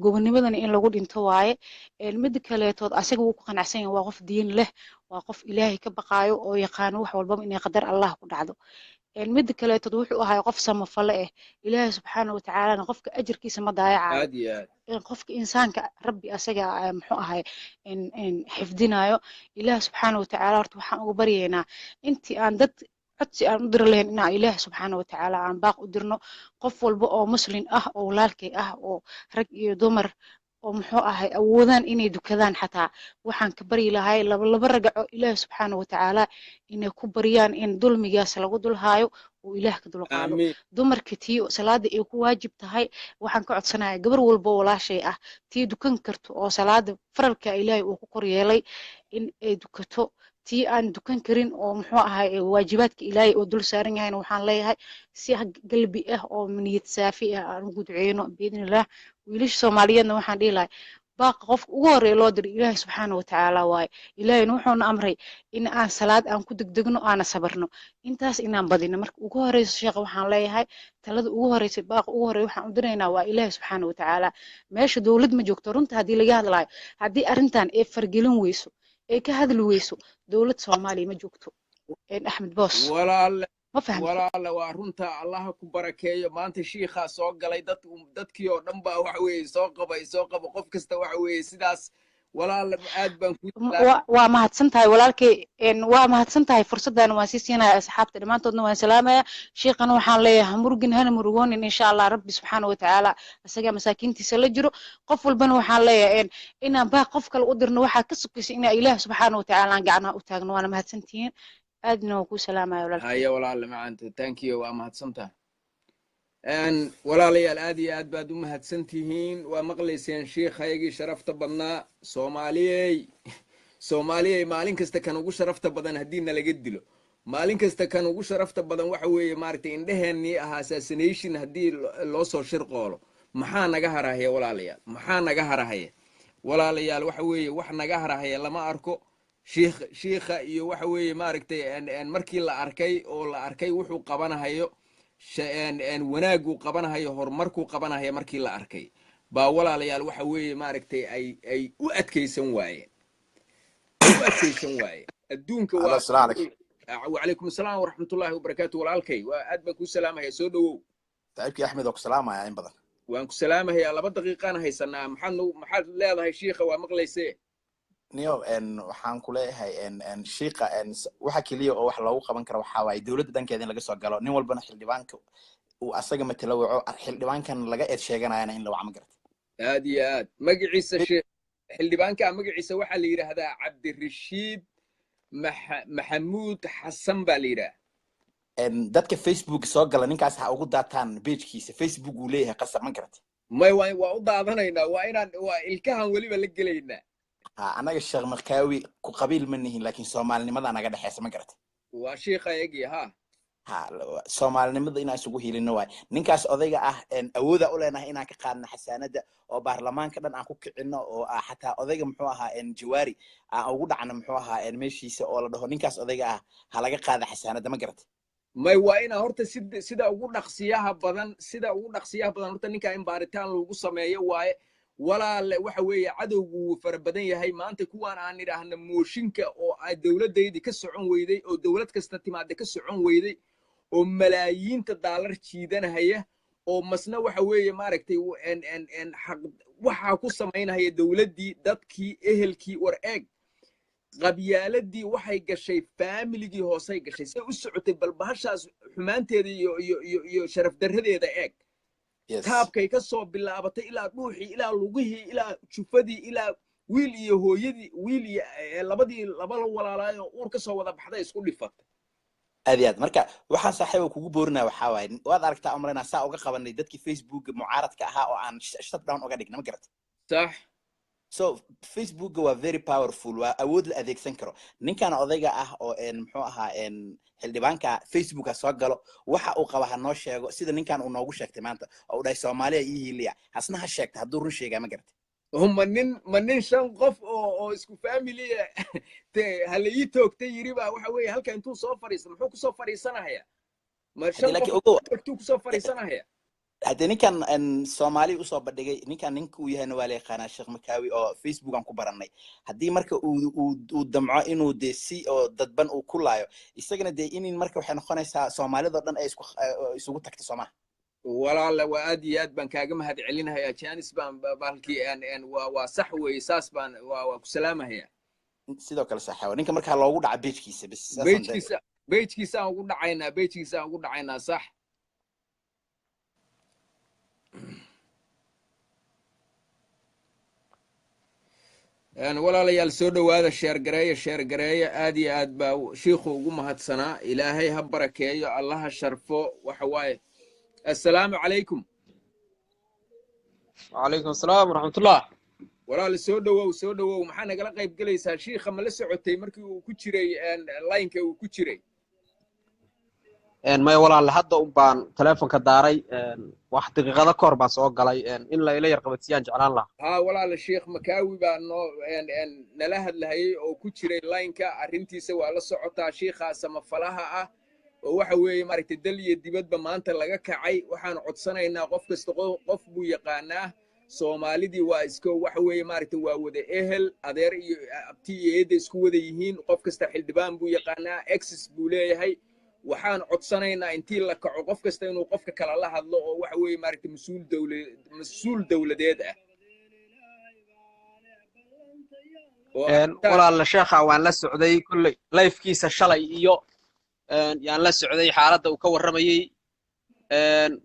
gobonimadana in lagu dhinto waaye. Mida kaleetood, asaga wuu ku qanacsan yahay, waa qof diin leh, waa qof Ilaahay ka baqaayo oo yaqaano wax walbaba inay qadar Allah ku dhacdo. Mida kaleetood, wuxuu ahaa qof samafale ah. Ilaahay subxaana watacaalana qofka ajarkiisa ma daayacayo. Aad iyo aad. Qofka insaanka Rabbi asaga muxuu ahay xifdinayo. Ilaah subxaana watacaala horta waxaan uga baryaynaa, intii aan dad codsi aan u diri lahayn, inaan Ilaah subxaana watacaala aan baaq u dirno, qof walba oo Muslin ah oo walaalkay ah oo rag iyo dumar oo muxuu ahay awoodaan inay dukadaan, xataa waxaan ka baryi lahay laba laba ragaco Ilaah subxaana watacaala inay ku baryaan in dulmigaas lagu dulhaayo uu Ilaah ka dulqaado. Aamiin. Dumarka tii salaada ay ku waajib tahay, waxaan ka codsanayaa gabar walba oo walaashay ah, tii dukan karto oo salaada faralka Ilaahay uu ku kor yeelay, in ay dukato. Tii aan dukan karin oo muxuu ahay waajibaadka Ilaahay oo dul saaran yahayna, waxaan leeyahay si qalbi ah oo niyad saafi ah aan ugu duceyno biidnillaah. Wiilasha Soomaaliyeedna waxaan dhihi lahay, baaqa qofka ugu horreeya loo diray Ilaahay subxaana watacaala waaye. Ilaahayna wuxuuna amray in aan salaad aan ku degdegno, aana sabarno, intaas inaan badino. Marka ugu horeyso, sheekha, waxaan leeyahay talada ugu horeysa, baaqa ugu horreeya waxaan u diraynaa waa Ilaahay subxaana watacaala. Meesha dowlad ma joogto. Runta haddii laga hadlayo, haddii arrintan ay fargelin weyso, ay ka hadli weyso, dowlad Soomaaliya ma joogto. Axmed Boos. Walaale. Ma fahamtay? Walaale, waa runta. Allaha ku barakeeyo. Maanta shiikhaa soo galay, dad dadkii oo dhan baa waxa weeye soo qabay, soo qabo qof kasta waxa weeye sidaas. Walaale, aad baan ku Waa mahadsan tahay walaalkay, waa mahadsan tahay. Fursaddan waan sii siinaya asxaabta dhammaantoodna, waan salaamaya. Shiikhana waxaan leeyahay, ha murugin, hana murugoonin. Insha Allah Rabbi subxaana watacaala isagaa masaakiintiisa la jiro. Qof walbana waxaan leeyahay inaan baaq qof kale u dirno waxaa ka sukaysa inaa Ilaah subxaana watacaala aan gacnaha u taagno. Waana mahadsantihiin, aadna waan kuu salaamaya walaalkay. Haya walaale macanta, thank you, waa mahadsantahay. Walaalayaal, aad iyo aad baad u mahadsan tihiin. Waa maqlayseen shiikhaygii sharafta badnaa. Soomaaliyey, Soomaaliyey, maalin kasta kan ugu sharafta badan haddii nalaga dilo, maalin kasta kan ugu sharafta badan waxa weeye maaragtay indheheennii ahaa assassination haddii loo soo shirqoolo, maxaa naga harahaya walaalayaal? Maxaa naga harahaya walaalayaal? Waxa weeye wax naga harahaya lama arko. Shiikh, shiikha iyo waxa weeye maaragtay markii la arkay oo la arkay wuxuu qabanahayo, wanaaguu qabanahayo, horumarkuu qabanahayo markii la arkay baa walaalayaal waxa weeye maaragtay ay u adkaysan waayeen, u adkaysan waayeen adduunka. Alo, waa asalaamu calaykum. Wacalaykum asalaam waraxmatullaahi wabarakaatu. Walaalkay, waa aad baan kuu salaamaya, soo dhowow. Saaxiibkii Axmed oo ku salaamaya in badan. Waan ku salaamahayaa. 2 daqiiqaan haysanaa. Maxaad maxaad leedahay shiikha? Waa maqlaysee. Niyo, waxaan ku leeyahay shiiqa waxa keliya oo wax loogu qaban karo waxaa waaye dowladda dhankeeda in laga soo galo, nin walbana xildhibaanka uu asaga matala waco, xildhibaankan laga eed sheeganayana in la waco, ma garata? Aad iyo aad. Magaciisa xildhibaanka magaciisa waxaa la yidhaahdaa Cabdirashiid Maxamuud Xasan baa la yidhaha. Dadka Facebook soo gala, ninkaas ha ugu daataan pagekiisa Facebook uu leeyahay, qasab, ma garata? May, waa u daadanaynaa, waa inaan waa ilkahan weliba la gelaynaa. Ha, anaga Sheekh Makaawi ku qabiil ma nihin, laakiin Soomaalinimada naga dhexeysa, ma garata? Waa shiikhayagii ha. Ha, Soomaalinimada inaan isugu hilino waay. Ninkaas odayga ah awooda u leenahay inaan ka qaadno xasaanada oo baarlamaanka dhan aan ku kicino, oo xataa odayga muxuu ahaa Jawaari aan ugu dhacno, muxuu ahaa meeshiisa oo la dhaho ninkaas odayga ah ha laga qaada xasaanada, ma garata? May, waa inaa horta sida ugu dhaqsiyaha badan, sida ugu dhaqsiyaha badan horta ninkaa in baaritaan lagu sameeyo waaye. Walaale, waxa weeye cadowgu wuu fara badan yahay maanta. Kuwaan aan idhaahna mooshinka oo ay dowladdaydii ka socon weyday, oo dowlad kasta timaada ka socon weyday, oo malaayiinta daalar jiidanahaya, oo masna waxa weeye maaragtay xaq waxaa ku samaynahaya dowladdii, dadkii, ehelkii. War eeg, qabyaaladii waxay gashay faamiligii hoosay gashay, say u socotay. Bal bahashaas xumaanteeda iyo sharaf darradeeda eeg. Taabkay ka soo bilaabatay ilaa dhuuxii, ilaa lugihii, ilaa jufadii, ilaa wiil iyo hooyadii, wiil iyo labadii laba walaalaayo uur ka soo wada baxday isku dhifatay. Aad iyo aad. Marka waxaan saaxiiba kugu boorinaya waxaa waaye, waad aragtaa umalaynaa saa uga qabanay dadkii Facebook mucaaradka ahaa oo aan shutdown uga dhigna, ma garata? Sax. So Facebooka waa very powerful, waa awood la adeegsan karo. Ninkan odayga ah oo muxuu ahaa xildhibaanka, Facebook ha soo galo, waxa uu qaba ha noo sheego, sida ninkan uu noogu sheegtay maanta oo uu dhahay Soomaaliya ii hiiliya. Hasna ha sheegta hadduu run sheegaa, ma garata? Ma nin shan qof oo isku familiya te hala ii toogtay yiri baa waxa weeye halka intuu soo fadhiista muxuu kusoo fadhiisanaya? Ma Haddii shan laakiin qof ogow tagtuu kusoo fadhiisanaya. Haddii ninkan Soomaali usoo bandhigay, ninkan ninka uu yahayna waa la yaqaanaa, Sheekh Makaawi oo Facebook aan ku barannay. Haddii marka uu damco inuu dee si oo dadban uu ku laayo isagana, dee inin marka waxay noqonaysaa Soomaalidoo dhan ay isku isugu tagto, soomaha? Walaala, waa aad iyo aad baan kaaga mahad celinahayaa. Janis baan bahalkii waa sax weeye, saas baan waa ku salaamahayaa. Sidoo kale saxaawa ninka markaa loogu dhaca page-kiisa bas saasaan Page-kiisa aan ugu dhacaynaa, page-kiisa aan ugu dhacaynaa, sax. Walaalayaal, soo dhowaada, share gareeya, share gareeya. Aad iyo aad baa shiikhu ugu mahadsanaa. Ilaahay ha barakeeyo, Allaha sharfo. Waxa waaye, assalaamu calaykum. وعليكم السلام ورحمة الله. Walaal, soo dhowow, soo dhowow. Maxaa nagala qayb gelaysaa? Shiikha ma la socotay markii uu ku jiray line-ka uu ku jiray? Maya walaal, hadda un baan telefonka daaray, wax daqiiqado ka hor baan soo galay. In la ila yar qabadsiiyaan jeclaan lahaa. Haa walaal, Sheekh Makaawi baa noo nala hadlahayay oo ku jiray line-ka. Arrintiisa waa la socotaa, shiikhaa samafalaha ah oo waxa weeye maaragtay dal iyo dibadba maanta laga kacay. Waxaan codsanaynaa qof kasta qof buu yaqaanaa. Soomaalidii waa iska waxa weeye maaragtay waa wada ehel, adeer iyo abti iyo eedda isku wada yihiin. Qof kasta xildhibaan buu yaqaanaa, access buu leeyahay. Waxaan codsanaynaa intii la kaco qof kasta inuu qofka kale la hadlo oo waxa weeye maaragtay mas-uul dowladeed ah oo Walaal, sheekha waan la socday kolley live-kiisa shalay iyo yaan la socday xaaladda uu ka warramayey.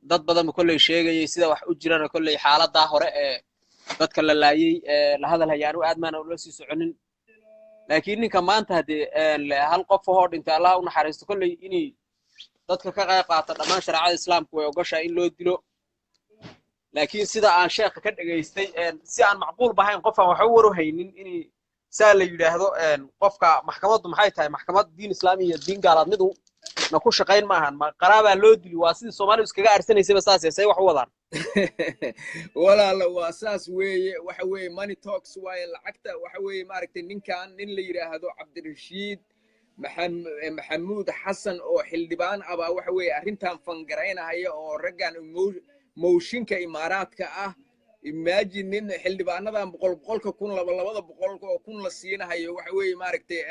Dad badan ba kolley sheegayey sida wax u jirana. Kolley xaaladdaa hore ee dadka la laayey ee la hadal hayaanu aad maana ula sii soconin, laakiin ninka maanta haddee hal qof ahoo dhintay, Allah u naxariisto, kolley inay dadka ka qayb qaata dhammaan shareecada Islaamku way ogoshahay in loo dilo. Laakiin sida aan sheekha ka dhegaystay, si aan macquul bahayn qof aan waxba waru haynin inay saa la yidhaahdo. Qofka maxkamaddu maxay tahay? Maxkamad diin islaami iyo diin gaalaad midu na ku shaqayn maahan. Ma qaraabaa loo dili? Waa sidii Soomaalidu iskaga aarsanaysayba saas say wax u wadaan. Walaala, waa saas weeye. Waxa weeye money talks waaye, lacagta. Waxa weeye maaragtay ninkan nin la yidhaahdo Cabdirashiid Maxamuud Xasan oo xildhibaan ah baa waxa weeye arrintan fangaraynahaya oo raggan mooshinka Imaaraadka ah. Imagine nin xildhibaanadan boqol boqolka kun, laba labada boqol oo kun la siinahayo. Waxa weeye maaragtay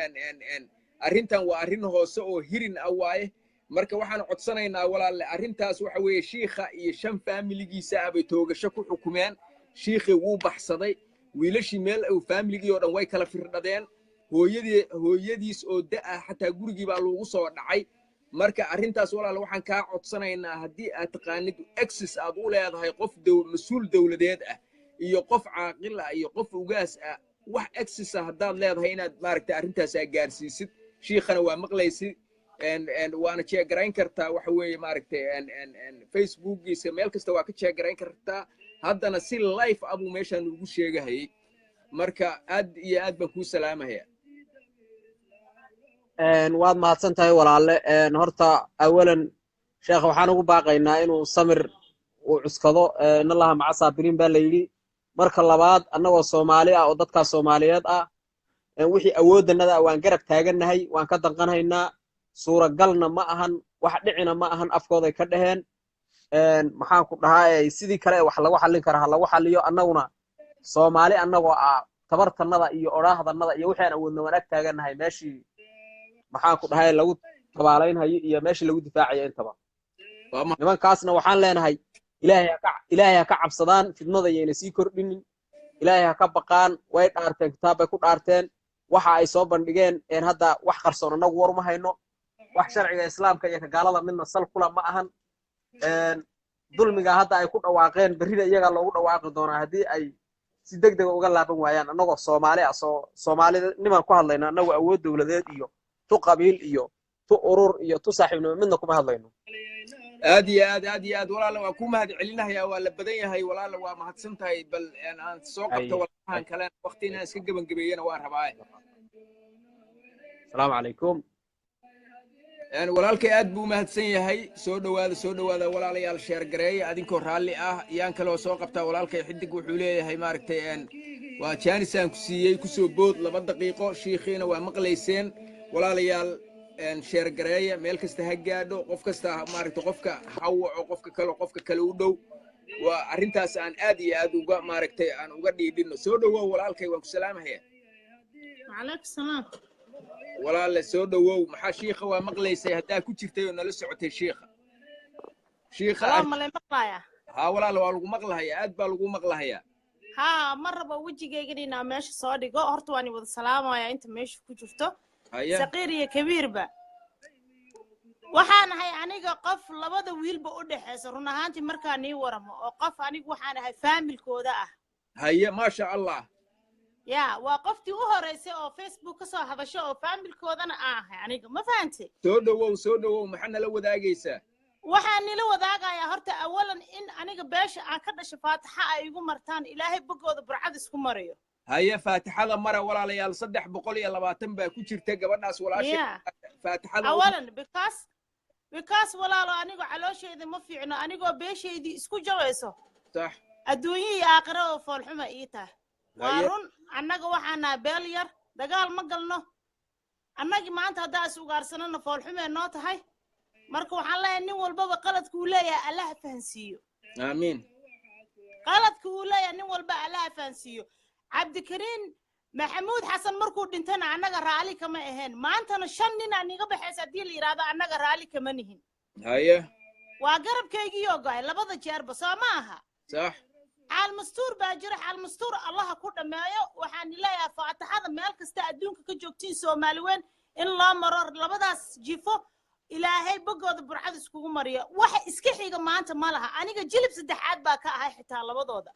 arrintan waa arrin hoose oo hirin ah waaye. Marka waxaan codsanaynaa walaalle, arrintaas waxa weeye shiikha iyo shan faamiligiisa ah bay toogasho ku xukumeen. Shiikhii wuu baxsaday, wiilashii meel uu faamiligii oo dhan way kala firdhadeen. Hooyadii, hooyadiis oo da' xataa gurigii baa loogu soo dhacay. Marka arrintaas walaal waxaan kaa codsanaynaa, haddii aad taqaanid, access aad u leedahay qof mas-uul dowladeed ah iyo qof caaqil ah iyo qof ugaas ah, wax access ah haddaad leedahay, inaad maaragtay arrintaas aad gaarsiisid. Shiikhana waa maqlaysid, waana check garayn kartaa. Waxa weeye maaragtay Facebookiisa meel kasta waa ka check garayn kartaa. Haddana si live ah buu meeshaan ugu sheegahayay. Marka aad iyo aad baan kuu salaamaya. Waad mahadsan tahay walaalle. Horta awalan sheekha waxaan ugu baaqaynaa inuu samir uu cuskado. In Allaha maca saabiriin baa la yidhi. Marka labaad, annagoo Soomaali ah oo dadkaas Soomaaliyeed ah, wixii awooddanada ah waan garab taagannahay, waan ka danqanhaynaa. Suuragalna ma ahan, wax dhicina ma ahan, afkooday ka dhaheen. Maxaan ku dhahaa, sidii kale ee wax lagu xallin karaa ha lagu xalliyo. Annaguna Soomaali annagoo ah, tabartannada iyo odhaahdannada iyo wixii aan awoodna waan ag taagannahay, meeshii maxaan ku dhahay lagu tabaalaynhayo iyo meeshii lagu difaacayo intaba. Nimankaasna waxaan leenahay Ilaahay ha ka cabsadaan, fidnada yayna sii kordhinin, Ilaahay ha ka baqaan. Way dhaarteen, kitaab bay ku dhaarteen. Waxa ay soo bandhigeen een hadda wax qarsoon annagu war uma hayno, wax sharciga Islaamka iyo ka gaalada midna sal kula ma ahan. Dulmiga hadda ay ku dhawaaqeen berrida iyagaa loogu dhawaaqi doonaa haddii ay si deg dega uga laaban waayaan. Annagoo Soomaali ah, soo Soomaalinimaan ku hadlayna, annagu awood dowladeed iyo tu qabiil iyo tu urur iyo tu saaxiibnimo midna kuma hadlayno. Aad iyo aad, aad iyo aad walaala waa ku mahad celinayaa. Waa la badan yahay walaala, waa mahadsan tahay. Bal aan soo qabto walaalahan kale, waqti inaan iska gebangebeeyana waa rabaa. Asalaamu calaykum. Walaalkay aad buu mahadsan yahay. Soo dhowaada, soo dhowaada walaalayaal, share gareeya adinkoo raalli ah. Yaan kaloo soo qabtaa? Walaalkay Xidig wuxuu leeyahay maaragtay waa jaanis aan ku siiyey, kusoo bood 2 daqiiqo. Shiikhiina waa maqlayseen walaalayaal. Share gareeya, meel kasta ha gaadho, qof kasta maaragtay, qofka ha waco, qofka kale u dhow. Waa arrintaas aan aad iyo aad uga maaragtay aan uga dhiidhino. Soo dhowow walaalkay, waan ku salaamahaya. وعليكم السلام. Walaalle, soo dhowow. Maxaa shiikha waa maqlaysay haddaa ku jirtay oo nala socotay shiikha shiikha Hello, ma lay maqlayaa? Haa walaale, waa lagu maqlahayaa, aad baa lagu maqlahayaa. Haa, ma rabo wejigaygan inaa meesha soo dhigo. Horta waan wada salaamayaa inta meesha ku jirto, saqiir iyo kabiirba. Waxaan ahay aniga qof labada wiilba u dhexeysa, run ahaantii markaa nii waramo, oo qof anigu waxaan ahay faamilkooda ah. Haye, maasha Allah. Ya, waa qoftii u horeysay oo Facebook ka soo hadasho oo faamilkoodana aan ahay aniga, ma fahantay? Soo dhowow, soo dhowow. Maxaa nala wadaagaysaa? Waxaan nila wadaagayaa horta awalan in aniga beesha aan ka dhashay faataxa ay igu martaan, Ilaahay bogooda burcad isku marayo. Haye, faatixada mara walaalayaal. 320 baa ku jirta gabadhaas walaashay. Faatixada. Awalan because walaalo, anigo calooshayda ma fiicno anigoo beeshaydii isku jabayso. Adduunyo iyo aakhira oo foolxuma ii tahay, waa run. Annaga waxaan nahay beel yar, dagaal ma galno. Annagii maanta haddaa is ugaarsanana foolxumee noo tahay. Marka waxaan leeyahay, nin walbaba qaladka uu leeyahay Allaha fahansiiyo. Aamiin. Qaladka uu leeyahay nin walba Allaha fahansiiyo. Cabdikariin Maxamuud Xasan markuu dhintana annaga raali kama ahayn. Maantana shan nin aa niga baxaysa haddii la yidhaahdo, annaga raali kama nihin. Waa garabkaygiiyoo go'ay labada jeerba, soo ma aha? Sax. Xaal mastuur baa jira, xaal mastuur Allaha ku dhammeeyo. Waxaan leeyahay faataxada meel kasta adduunka ka joogtiin, Soomaali weyn, in loo maro labadaas jifo, Ilaahay bogooda burcad iskugu mariyo. Waxa iska xiga maanta ma laha. Aniga jilib saddexaad baa ka ahay xitaa labadooda.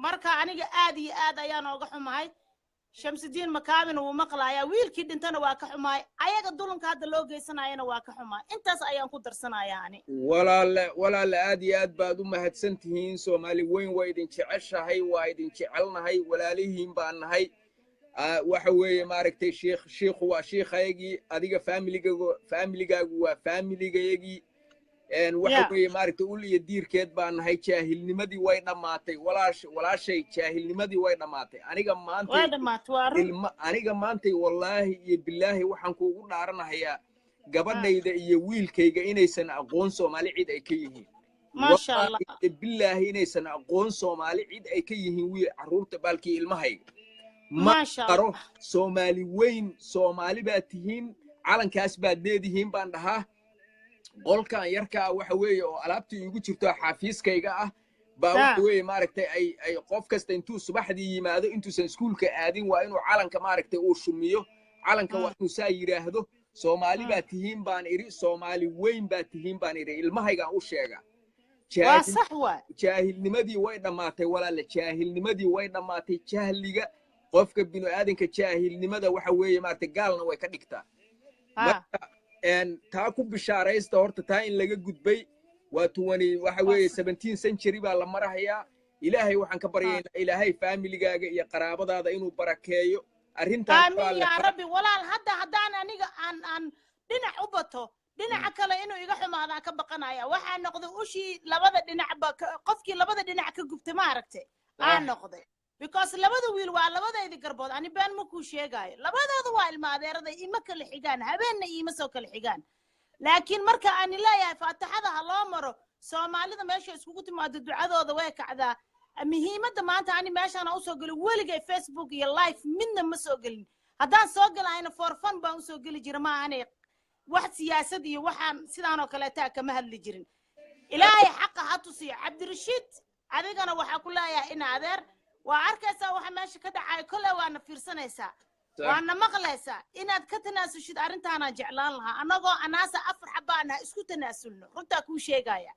Marka aniga aad iyo aad ayaan ooga xumahay. Shamsudiin Makaamina wuu maqlayaa. Wiilkii dhintana waa ka xumahay, ayaga dulanka hadda loo geysanayana waa ka xumahay. Intaas ayaan ku darsanayaa ani. Walaale, walaale, aad iyo aad baad u mahadsan tihiin. Soomaali weyn waa idin jeceshahay, waa idin jecelnahay, walaalihiin baan nahay. Waxa weeye maaragtay, shiikh, shiikhu waa shiikhayagii, adiga faamiligaagu waa faamiligayagii. Waxa weeye maaragtay, ul iyo diirkeed baan nahay. Jaahilnimadii way dhammaatay, walaashay, jaahilnimadii way dhammaatay. Aniga maantay Way dhammaatay, waa run. Ilma aniga maantay, wallaahi iyo bilaahi, waxaan kuugu dhaaranahayaa gabadhayda iyo wiilkayga inaysan aqoon Soomaali cid ay ka yihiin. Maasha Allah. Wallaahi iyo bilaahi inaysan aqoon Soomaali cid ay ka yihiin wiil carruurta baalkii ilmahayga ma Maasha qaro. Allah. Soomaali weyn, Soomaali baad tihiin, calankaas baad leedihiin baan dhahaa. Qolkan yarkaa waxa weeye oo alaabtii iigu jirto xafiiskayga ah baa waxa weeye maaragtay, ay qof kasta intuu subaxdii yimaado, intuusan iskuulka aadin, waa inuu calanka maaragtay uu shumiyo calanka, waa inuu saa yidhaahdo, "Soomaali baa tihiin," baan idhi, "Soomaali weyn baa tihiin," baan idhi. Ilmahaygaan u sheegaa. Waa sax waay. Jaahilnimadii way dhammaatay walaale, jaahilnimadii way dhammaatay. Jahliga qofka binu aadanka, jaahilnimada waxa weeye maaragtay, gaalna way ka dhigtaa. Marka taa ku bishaaraysta horta, taa in laga gudbay waa 20 waxa weeye 17 century baa la marahayaa. Ilaahay waxaan ka baryaynaa, Ilaahay faamiligaaga iyo qaraabadaada inuu barakeeyo arrintan. Aamiin. Walaale. Yaa Rabbi. Walaal, hadda haddaan aniga aan dhinac u bato, dhinaca kale inuu iga xumaadaan ka baqanaya. Waxaa noqday ushii labada dhinacba qofkii labada dhinac ka gubtay, ma aragtay, aan noqday, because labada wiil waa labadaydi garbood. Ani been ma kuu sheegaayo, labadooda waa ilma adeeraday, ima kala xigaan, habeenna iima soo kala xigaan. Laakiin marka aan leeyahay faataxada ha loo maro, Soomaalida meesha iskugu timaado ducadooda way kacdaa. Muhiimadda maanta ani meeshaan aan usoo gelin, weligay Facebook iyo live midna ma soo gelin. Haddaan soo gelayna for fun baan usoo geli jira, ma ahanay wax siyaasad iyo waxaan sidaan oo kaleetaa kama hadli jirin. Ilaahay xaqa ha tusiyo. Cabdirashiid, adigana waxaa ku leeyahay in adeer waa arkaysaa waxa meesha ka dhacaya, kolley waana fiirsanaysaa, waana maqlaysaa. Inaad ka tanaasushid arrintaanaan jeclaan lahaa, annagoo anaasa afar xabaana isku tanaasulno, runtaa kuu sheegaya.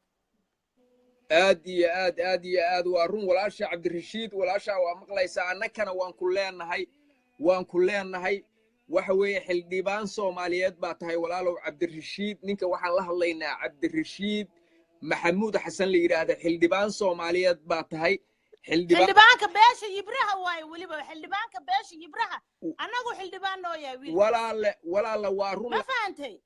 Aad iyo aad, aad iyo aad, waa run walaasha. Cabdirashiid, walaasha waa maqlaysaa, annakana waan ku leenahay, waan ku leenahay. Waxa weeye xildhibaan Soomaaliyeed baa tahay walaalow. Cabdirashiid, ninka waxaan la hadlaynaa Cabdirashiid Maxamuud Xasan la yidhaahda, xildhibaan Soomaaliyeed baa tahay, xildhibaan. Xildhibaanka beesha Yibraha waaye, weliba xildhibaanka beesha Yibraha annagu xildhibaan noo yahay wiilkaas. Walaale, walaale, waa run. Ma fahantay?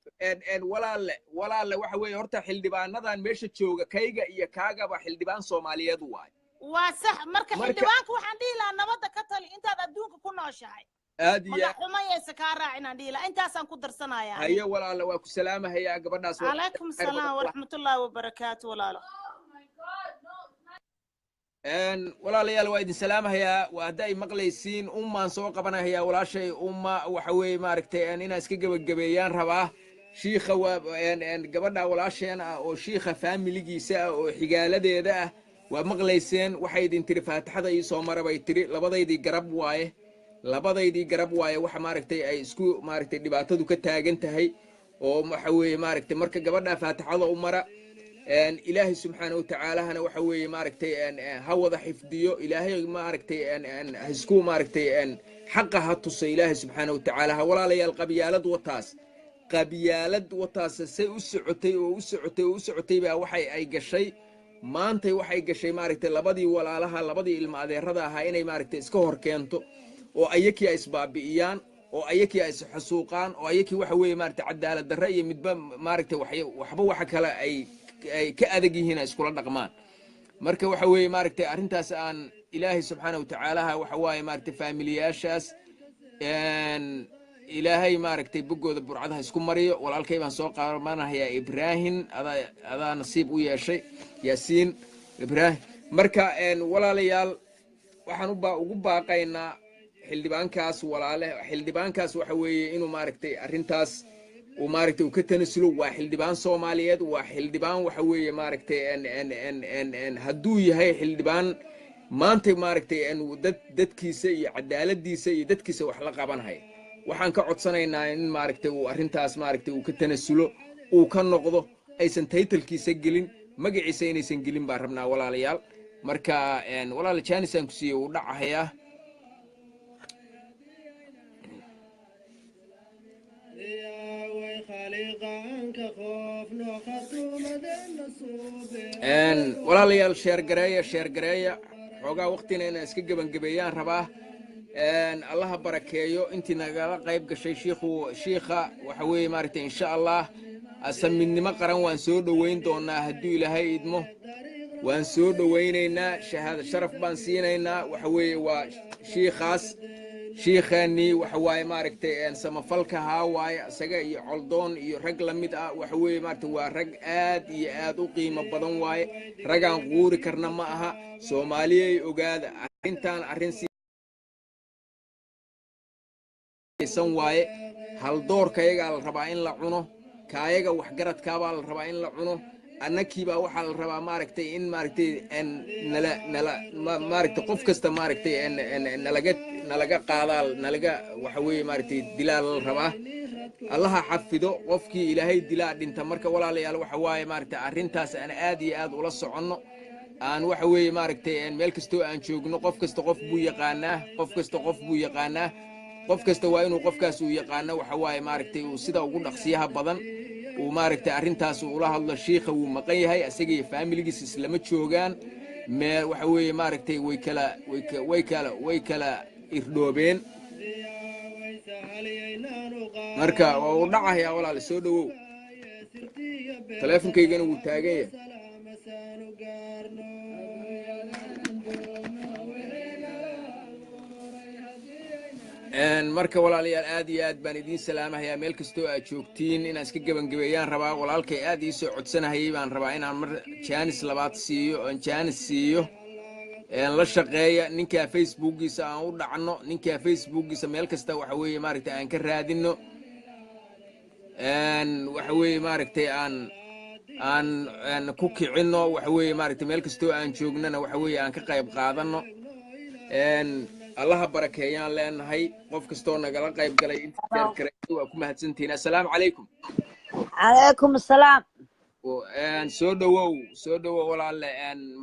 En walaale, walaale, waxa weeye horta xildhibaanadan meesha jooga, kayga iyo kaagaba xildhibaan Soomaaliyeed waaye. Waa sax. Marka xildhibaanka waxaan dhihi lahaa, nabadda ka tali intaad adduunka ku nooshahay. Aad iyo Magac xumayaysa kaa raacin aan dhihi lahaa, intaasaan ku darsanaya. Haye walaala, waa ku salaamahayaa gabadhaas. Calaykum salaam waraxmatullaahi wabarakaatu, walaalo. Walaalayaal, waa idin salaamahayaa. Waa hadda ay maqlaysiin, ummaan soo qabanahayaa walaashay umma. Waxa weeye maaragtay inaan iska gebagabeeyaan rabaa. Shiikha waa gabadha walaasheen ah oo shiikha faamiligiisa ah oo xigaaladeeda ah. Waa maqlayseen waxay idin tiri, faatixada ii soo mara bay tiri. Labadaydii garab waaye, labadaydii garab waaye. Waxa maaragtay ay isku maaragtay dhibaatadu ka taagan tahay oo waxa weeye maaragtay, marka gabadha faatixada u mara. Ilaahay subxaana watacaalahana waxa weeye maaragtay ha wada xifdiyo. Ilaahay maaragtay ha isku maaragtay xaqa ha tuso Ilaahay subxaana watacaala. Ha walaalayaal, qabyaalad wataas, qabyaalad wataas say u socotay oo u socotay oo u socotay baa waxay ay gashay maantay, waxay gashay maaragtay labadii walaalaha, labadii ilma adeerada ahaa inay maaragtay iska hor keento oo ayakii ay isbaabi'iyaan oo ayakii ay isxasuuqaan oo ayakii waxa weeye maaragtay cadaalad darre iyo midba maaragtay waxba waxa kale ay ka adag yihiin ay iskula dhaqmaan. Marka waxa weeye maaragtay arrintaas aan Ilaahay subxaana watacaalaha waxa waaye maaragtay faamiliyaashaas Ilaahay maaragtay boggooda burcadaha isku mariyo. Walaalkay baan soo qaabanahayaa, Ibraahim. Adaa nasiib u yeeshay, Yaasiin Ibraahim. Marka walaalayaal, waxaan ugu baaqaynaa xildhibaankaas walaale, xildhibaankaas waxa weeye inuu maaragtay arrintaas uu maaragtay uu ka tanasulo. Waa xildhibaan Soomaaliyeed, waa xildhibaan waxa weeye maaragtay hadduu yahay xildhibaan maanta maaragtay dad dadkiisa iyo cadaaladiisa iyo dadkiisa wax la qabanhaya, waxaan ka codsanaynaa in maaragtay uu arrintaas maaragtay uu ka tanasulo, uu ka noqdo, aysan taytalkiisa gelin, magaciisa inaysan gelin baan rabnaa, walaalayaal. Marka walaala, janis aan ku siiyey, wuu dhacahayaa. Walaalayaal, share gareeya, share gareeya. Xoogaa waqtina inaan iska gebangabeeyaan rabaa. Allaha barakeeyo intii nagala qayb gashay. Shiikhu, shiikha waxa weeye maaragtay insha Allah asamidnimo qaran waan soo dhoweyn doonaa hadduu Ilaahay idmo. Waan soo dhowaynaynaa, shahaado sharaf baan siinaynaa. Waxa weeye waa shiikhaas, shiikheennii waxa waaye maaragtay samafalka haa waaye. Isaga iyo Coldoon iyo rag la mid ah waxa weeye maaragtay waa rag aad iyo aad u qiimo badan waaye. Ragaan quuri karna ma aha. Soomaaliyay, ogaada arrintan arrin san waaye. Haldoorkayagaa la rabaa in la cuno, kaayaga waxgaradkaabaa la rabaa in la cuno. Annakiibaa waxaa la rabaa maaragtay in maaragtay nala nala maaragtay qof kasta maaragtay nalaga qaadaa, nalaga waxa weeye maaragtay dilaa la rabaa. Allaha xafido qofkii Ilaahay dilaa dhinta. Marka walaalayaal, waxa waaye maaragtay arrintaas aan aad iyo aad ula soconno. Aan waxa weeye maaragtay meel kastoo aan joogno, qof kasta qof buu yaqaanaa, qof kasta qof buu yaqaanaa. Qof kasta waa inuu qofkaas uu yaqaano waxa waaye maaragtay uu sida ugu dhaqsiyaha badan uu maaragtay arrintaas ula hadlo. Shiikha wuu maqan yahay, isaga iyo faamiligiisa islama joogaan meel. Waxa weeye maaragtay way kala irdhoobeen. Marka waa uu dhacayaa. Walaal, soo dhowow. Taleefonkaygana wuu taagan yahay. Marka walaalayaal, aad iyo aad baan idiin salaamahayaa meel kastoo aad joogtiin. Inaan iska gebangabeeyaan rabaa. Walaalkay aad ii soo codsanahayay baan rabaa inaan mar jaanis labaad siiyo, oon jaanis siiyo. La shaqeeya ninkaa, Facebookiisa aan u dhacno, ninkaa Facebookiisa meel kasta waxa weeye maaragtay aan ka raadino. Waxa weeye maaragtay aan ku kicinno. Waxa weeye maaragtay meel kastoo aan joognana waxa weeye aan ka qayb qaadanno. Allaha barakeeyaan leenahay qof kastoo nagala qayb galay. Inta share garay waa ku mahadsantihiin. Assalaamu calaykum. Calaykum asalaam. Soo dhowow, soo dhowow walaalle.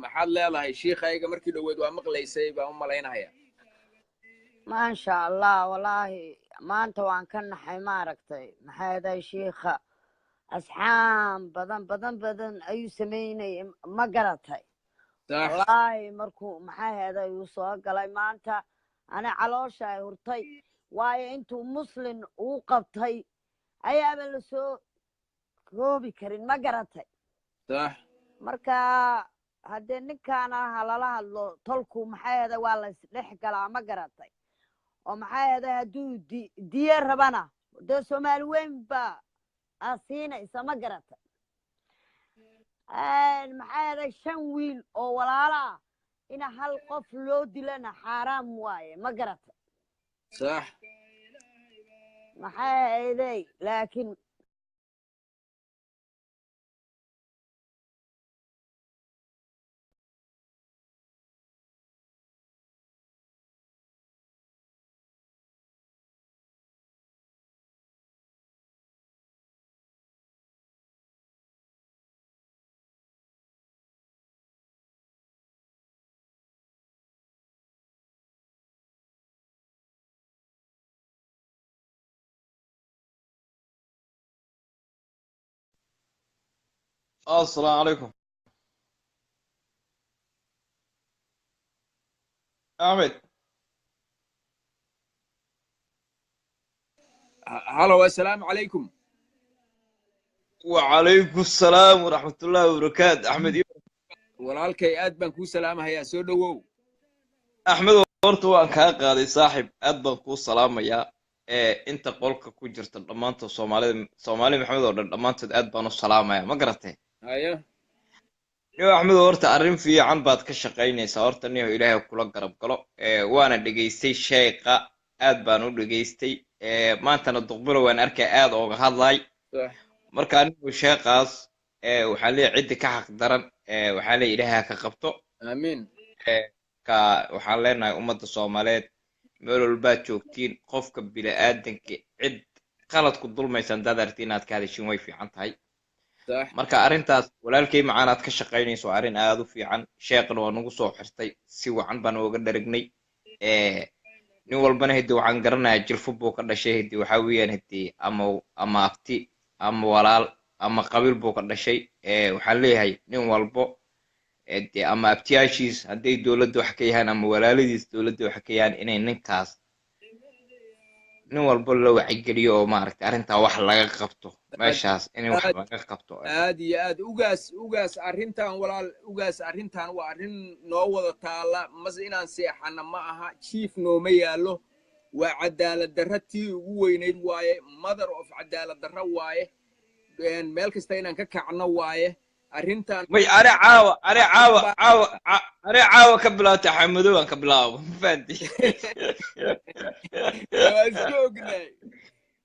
Maxaad leedahay? Shiikhayga markii dhoweed waa maqlaysay baan u malaynaya. Maasha Allah, wallaahi maanta waan ka naxay. Maaragtay maxay aday, shiikha asxaam badan badan badan ayuu sameynayay, ma garatay? Wallaahi markuu maxay ahaday uu soo galay maanta, ana caloosha ay hurtay, waayo intuu muslin uu qabtay ayaaba la soo koobi karin, ma garatay? Marka haddee ninkaana ha lala hadlo tolku, maxay ahaday, waa la isdhex galaa, ma garatay? Oo maxay ahaday hadduu diye rabana dee Soomaali weyn baa aa siinaysa, ma garata? Maxay ahaday 5 wiil oo walaalo ah ina hal qof loo dilana xaaraam waaye, ma garata? Sax. Maxay ahayday laakiin السلام عليكم أحمد. Halo, assalaamu calaykum. وعليكم السلام ورحمة الله وبركاته أحمد. Walaalkay, aad baan kuu salaamahayaa, soo dhowow. أحمد, horta waan kaa qaaday saaxib, aad baan kuu salaamayaa. Ee inta qolka ku jirta dhammaantood, Soomaalida, Soomaali Maxamed oo dhan dhammaantood aad baan u salaamayaa, ma garatay? Haya. Niyo Axmed, horta arrin fiican baad ka shaqaynaysaa horta, niyo Ilaahay kula garab galo. Ee waana dhegaystay sheeqa, aad baan u dhegaystay. Ee maantana Duqbilo waan arkay aad ooga hadlay. Marka anigu sheeqaas ee waxaan leeyahay ciddi ka xaq daran ee waxaan leeyahay Ilaahay ha ka qabto. Aamiin. Ee ka waxaan leenahay ummadda Soomaaliyeed meel walbaad joogtiin, qofka bini'aadanka cid qalad ku dulmaysan hadaad aragti inaad ka hadashin way fiican tahay. Marka arrintaas walaalkay macaanaad ka shaqaynayso waa arrin aad u fiican. Sheeqna waa nagu soo xirtay, si wacan baan ooga dharagnay. Ee nin walbana hidi waxaan garanayaa jilfo buu ka dhashay, hidi waxaa weeyaan hidi ama abti ama walaal ama qabiil buu ka dhashay. Ee waxaan leeyahay nin walbo dee ama abtiyaashiis hadday dowladda wax ka yahaan ama walaaladiis dowladda wax ka yahaan, inay ninkaas nin walbo la wacygeliyo oo maaragtay arrintaa wax laga qabto, meeshaas in wax laga qabto. Aad iyo aad, ugaas, ugaas, arrintan walaal, ugaas, arrintan waa arrin noo wada taalla, mase inaan seexana ma aha, jiif nooma yaallo. Waa cadaalad darra tii ugu weynayd waaye, mother of cadaalad darra waaye. Meel kasta inaan ka kacno waaye arrintan. May ani caawa, ani caawa caawa ani caawa ka bilaabtay Xamadow aan ka bilaabo, ma fahanti? Waa iska ognahay,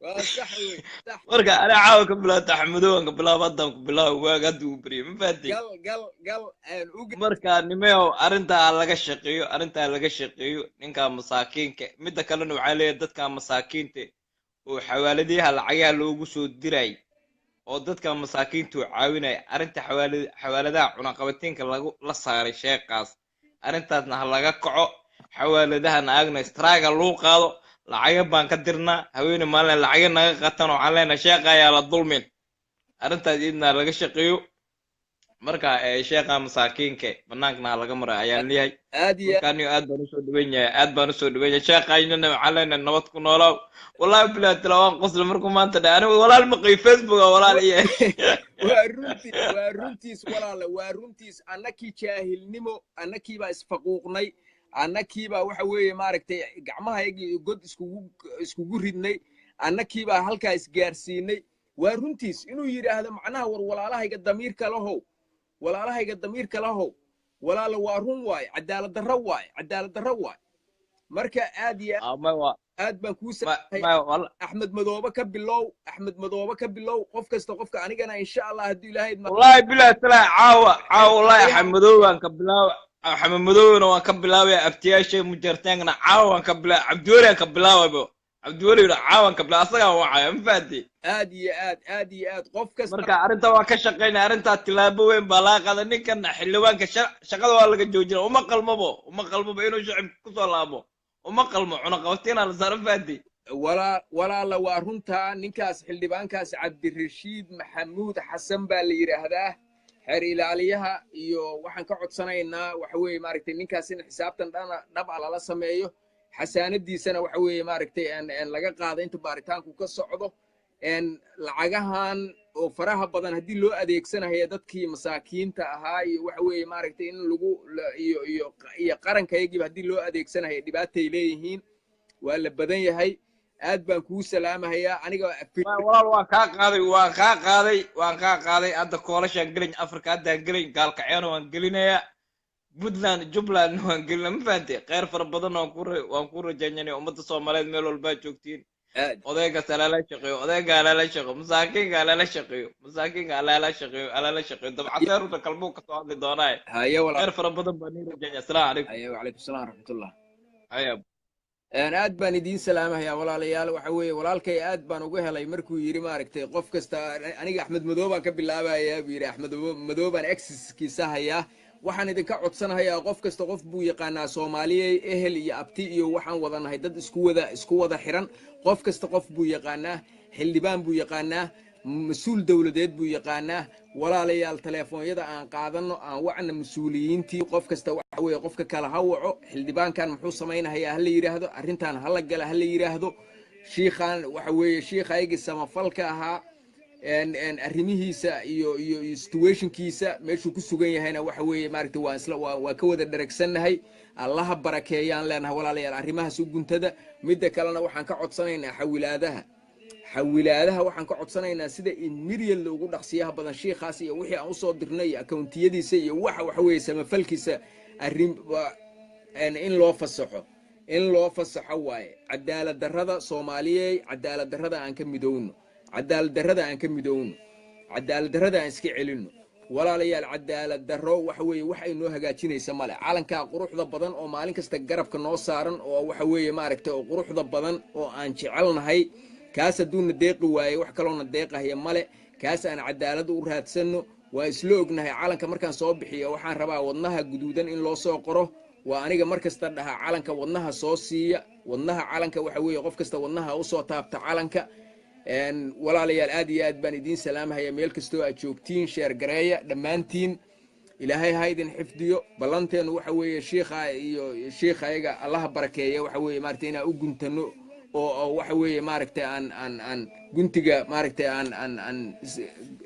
waa sax wey, sax. Marka ani caawa ka bilaabtay Xamadow aan ka bilaabo, haddaan ku bilaabo, waaga hadda uu baryay, ma fahanti? Gal gal gal aan uga Marka nimeyow arrintaa laga shaqeeyo, arrintaa laga shaqeeyo ninka masaakiinka. Midda kalena waxaa leeyahay dadka masaakiinta oo xawaaladaha lacagaha loogu soo diray oo dadka masaakiinta uu caawinaya, arrinta xawaaladaha cunaqabataynka lagu la saaray sheeqaas, arrintaasna ha laga kaco. Xawaaladahana aagna straaga lagu qaado, lacaga baan ka dirnaa haweene maalin, lacaga naga qatan, waxaan leenahay sheeqa ayaa la dulmin, arrintaas idna laga shaqeeyo. Marka sheeqa masaakiinka banaankana ha laga mara ayaan leeyahay. Aad iyo Marka anigu aad baan usoo dhaweyn yahay, aad baan usoo dhaweyn yahay sheeqaynana. Waxaan leenahay nabad ku noolaaw. Wallahi bilahi tala waan qosla markuu maanta dhahay anigu walaal maqay Facebook a walaal iyo Waa runtii, waa runtiis walaale, waa runtiis. Annakii jaahilnimo, annakii baa isfaquuqnay, annakii baa waxa weeye maaragtay gacmahayagii god iskugu ridnay, annakii baa halkaa isgaarsiinay. Waa runtiis inuu yidhaahdo macnaha war walaalahayga damiirka lahow, walaalahayga damiirka lahow, walaala, waa run waaye, cadaalad darro waaye, cadaalad darro waaye. Marka aad iyo Ma waa aad baan kuu ma salaamay. Ma wala Axmed Madoobe ka bilow, Axmed Madoobe ka bilow, qof kasta, qofka anigana insha Allah hadduu Ilaahay Wallahi bilahi tala caawa caawa wallahi Xamadow waan ka bilaaba, Xamed Madowna waan ka bilaabaya, abtiyaashay mujartaankana caawa waan ka bilaaba, Cabdiweli aan ka bilaababo, Cabdiweli caawa waan ka bilaaba, asagaa wacaya, ma fahanti? Aad iyo aad, aad iyo aad, qof kasta. Marka arrinta waan ka shaqaynaya, arrintaa tilaabo weyn baa laga qaaday. Ninkana xildhibaanka shaqada waa laga joojina, uma qalmabo, uma qalmabo inuu shacibka kusoo laabo, uma qalmo, cunaqabatiina la saaro, fahanti? Walaala, waa runtaa. Ninkaas xildhibaankaas Cabdirashiid Maxamuud Xasan baa la yidhaahdaa. Xeer ilaaliyaha iyo waxaan ka codsanaynaa waxa weeye maaragtay ninkaas in xisaabtan dhana dhab a lala sameeyo, xasaanadiisana waxa weeye maaragtay aan laga qaado inta baaritaanku ka socdo. Lacagahan oo faraha badan haddii loo adeegsanaya dadkii masaakiinta ahaa iyo waxa weeye maaragtay in lagu iyo qarankayagiiba haddii loo adeegsanaya, dhibaatay leeyihiin. Waa la badan yahay. Aad baan kuu salaamahayaa aniga. Walaal, waan kaa qaaday, waan kaa qaaday, waan kaa qaaday. Hadda koolashaan gelin, Afrika haddaan gelin, Gaalkaceena waan gelinayaa, Puntland, Jubbaland waan gelinaa. Ma fahantay? Kheyr fara badan waan ku rajaynaya ummadda Soomaaliyeed meel walbaa joogtiin. Odaygaas alala shaqeeyo, odayga alala shaqeeyo, masaakiinka alala shaqeeyo, masaakiinka alala shaqeeyo, alala shaqeeyo. Dabcaseer runta kalmuu kasoo hadli doonaaye. Haye walaal. Kheyr fara badan baan nii rajaynaya. Asalaamu calaykum. Haye, wacalaykum salaam raxmatullah. Haya. Aad baan idiin salaamahayaa, walaalayaal. Waxa weeye, walaalkay aad baan uga helay markuu yidhi, maaragtay, qof kasta aniga Axmed Madow baan ka bilaabayaa buu yidhi. Axmed Madow baan exkiisa hayaa. Waxaan idinka codsanahayaa, qof kasta qof buu yaqaanaa Soomaaliyey, ehel iyo abti iyo waxaan wadanahay dad isku wada xiran. Qof kasta qof buu yaqaanaa, xildhibaan buu yaqaanaa, mas-uul dowladeed buu yaqaanaa. Walaalayaal, telefoonyada aan qaadano, aan wacna mas-uuliyiintii. Qof kasta waxa weeye qofka kale ha waco. Xildhibaankan muxuu samaynahayaa ha la yidhaahdo, arrintan ha la gala ha la yidhaahdo. Shiikhan waxa weeye shiikhaygii samafalka ahaa, arrimihiisa iyo situationkiisa meeshuu ku sugan yahayna waxa weeye, maaragtay, waa isla waa ka wada dheragsannahay. Allaha barakeeyaan leenahay. Walaalayaal, arrimahaas u guntada. Midda kalena waxaan ka codsanaynaa xawilaadaha. Xawilaadaha waxaan ka codsanaynaa sida immediately ugu dhaqsiyaha badan shiikhaas iyo wixii aan usoo dirnay iyo accountiyadiisa iyo waxa weeye samafalkiisa arrin in loo fasaxo, in loo fasaxo waaye. Cadaalad darrada, Soomaaliyey, cadaalad darrada aan ka midowno, cadaalad darrada aan ka midowno, cadaalad darrada aan iska celinno. Walaalayaal, cadaalad darro waxa weeye wax ay noo hagaajinaysa male. Calankaa quruxda badan oo maalin kasta garabka noo saaran oo waxa weeye, maaragtay, oo quruxda badan oo aan jecelnahay, kaas hadduuna deeqi waaye, wax kaloona deeqahaya male. Kaas aan cadaalad u raadsanno. Waa isla ognahay. Calanka markaan soo bixiyo, waxaan rabaa wadnaha guduudan in loo soo qoro. Waa aniga mar kasta dhaha, calanka wadnaha soo siiya, wadnaha calanka. Waxa weeye qof kasta wadnaha usoo taabta calanka. Walaalayaal, aad iyo aad baan idiin salaamahaya meel kastoo aad joogtiin. Share gareeya dhammaantiin. Ilaahay ha idin xifdiyo. Ballanteennu waxa weeye shiikha iyo shiikhayaga Allaha barakeeya. Waxa weeye, maaragtay, inaan u guntano oo waxa weeye, maaragtay, aan guntiga, maaragtay, aan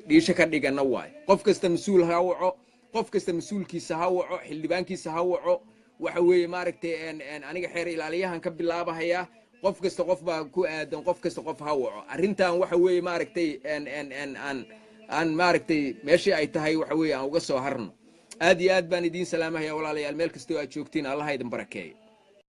dhiisho ka dhigano waayo. Qof kasta mas-uul ha waco, qof kasta mas-uulkiisa ha waco, xildhibaankiisa ha waco. Waxa weeye, maaragtay, aniga xeer ilaaliyahan ka bilaabahayaa. Qof kasta qof baa ku aadan, qof kasta qof ha waco. Arrintan waxa weeye, maaragtay, aan maaragtay meeshii ay tahay waxa weeye aan uga soo harno. Aad iyo aad baan idiin salaamahaya, walaalayaal, meel kastoo aad joogtiin. Allaha idin barakeeyo.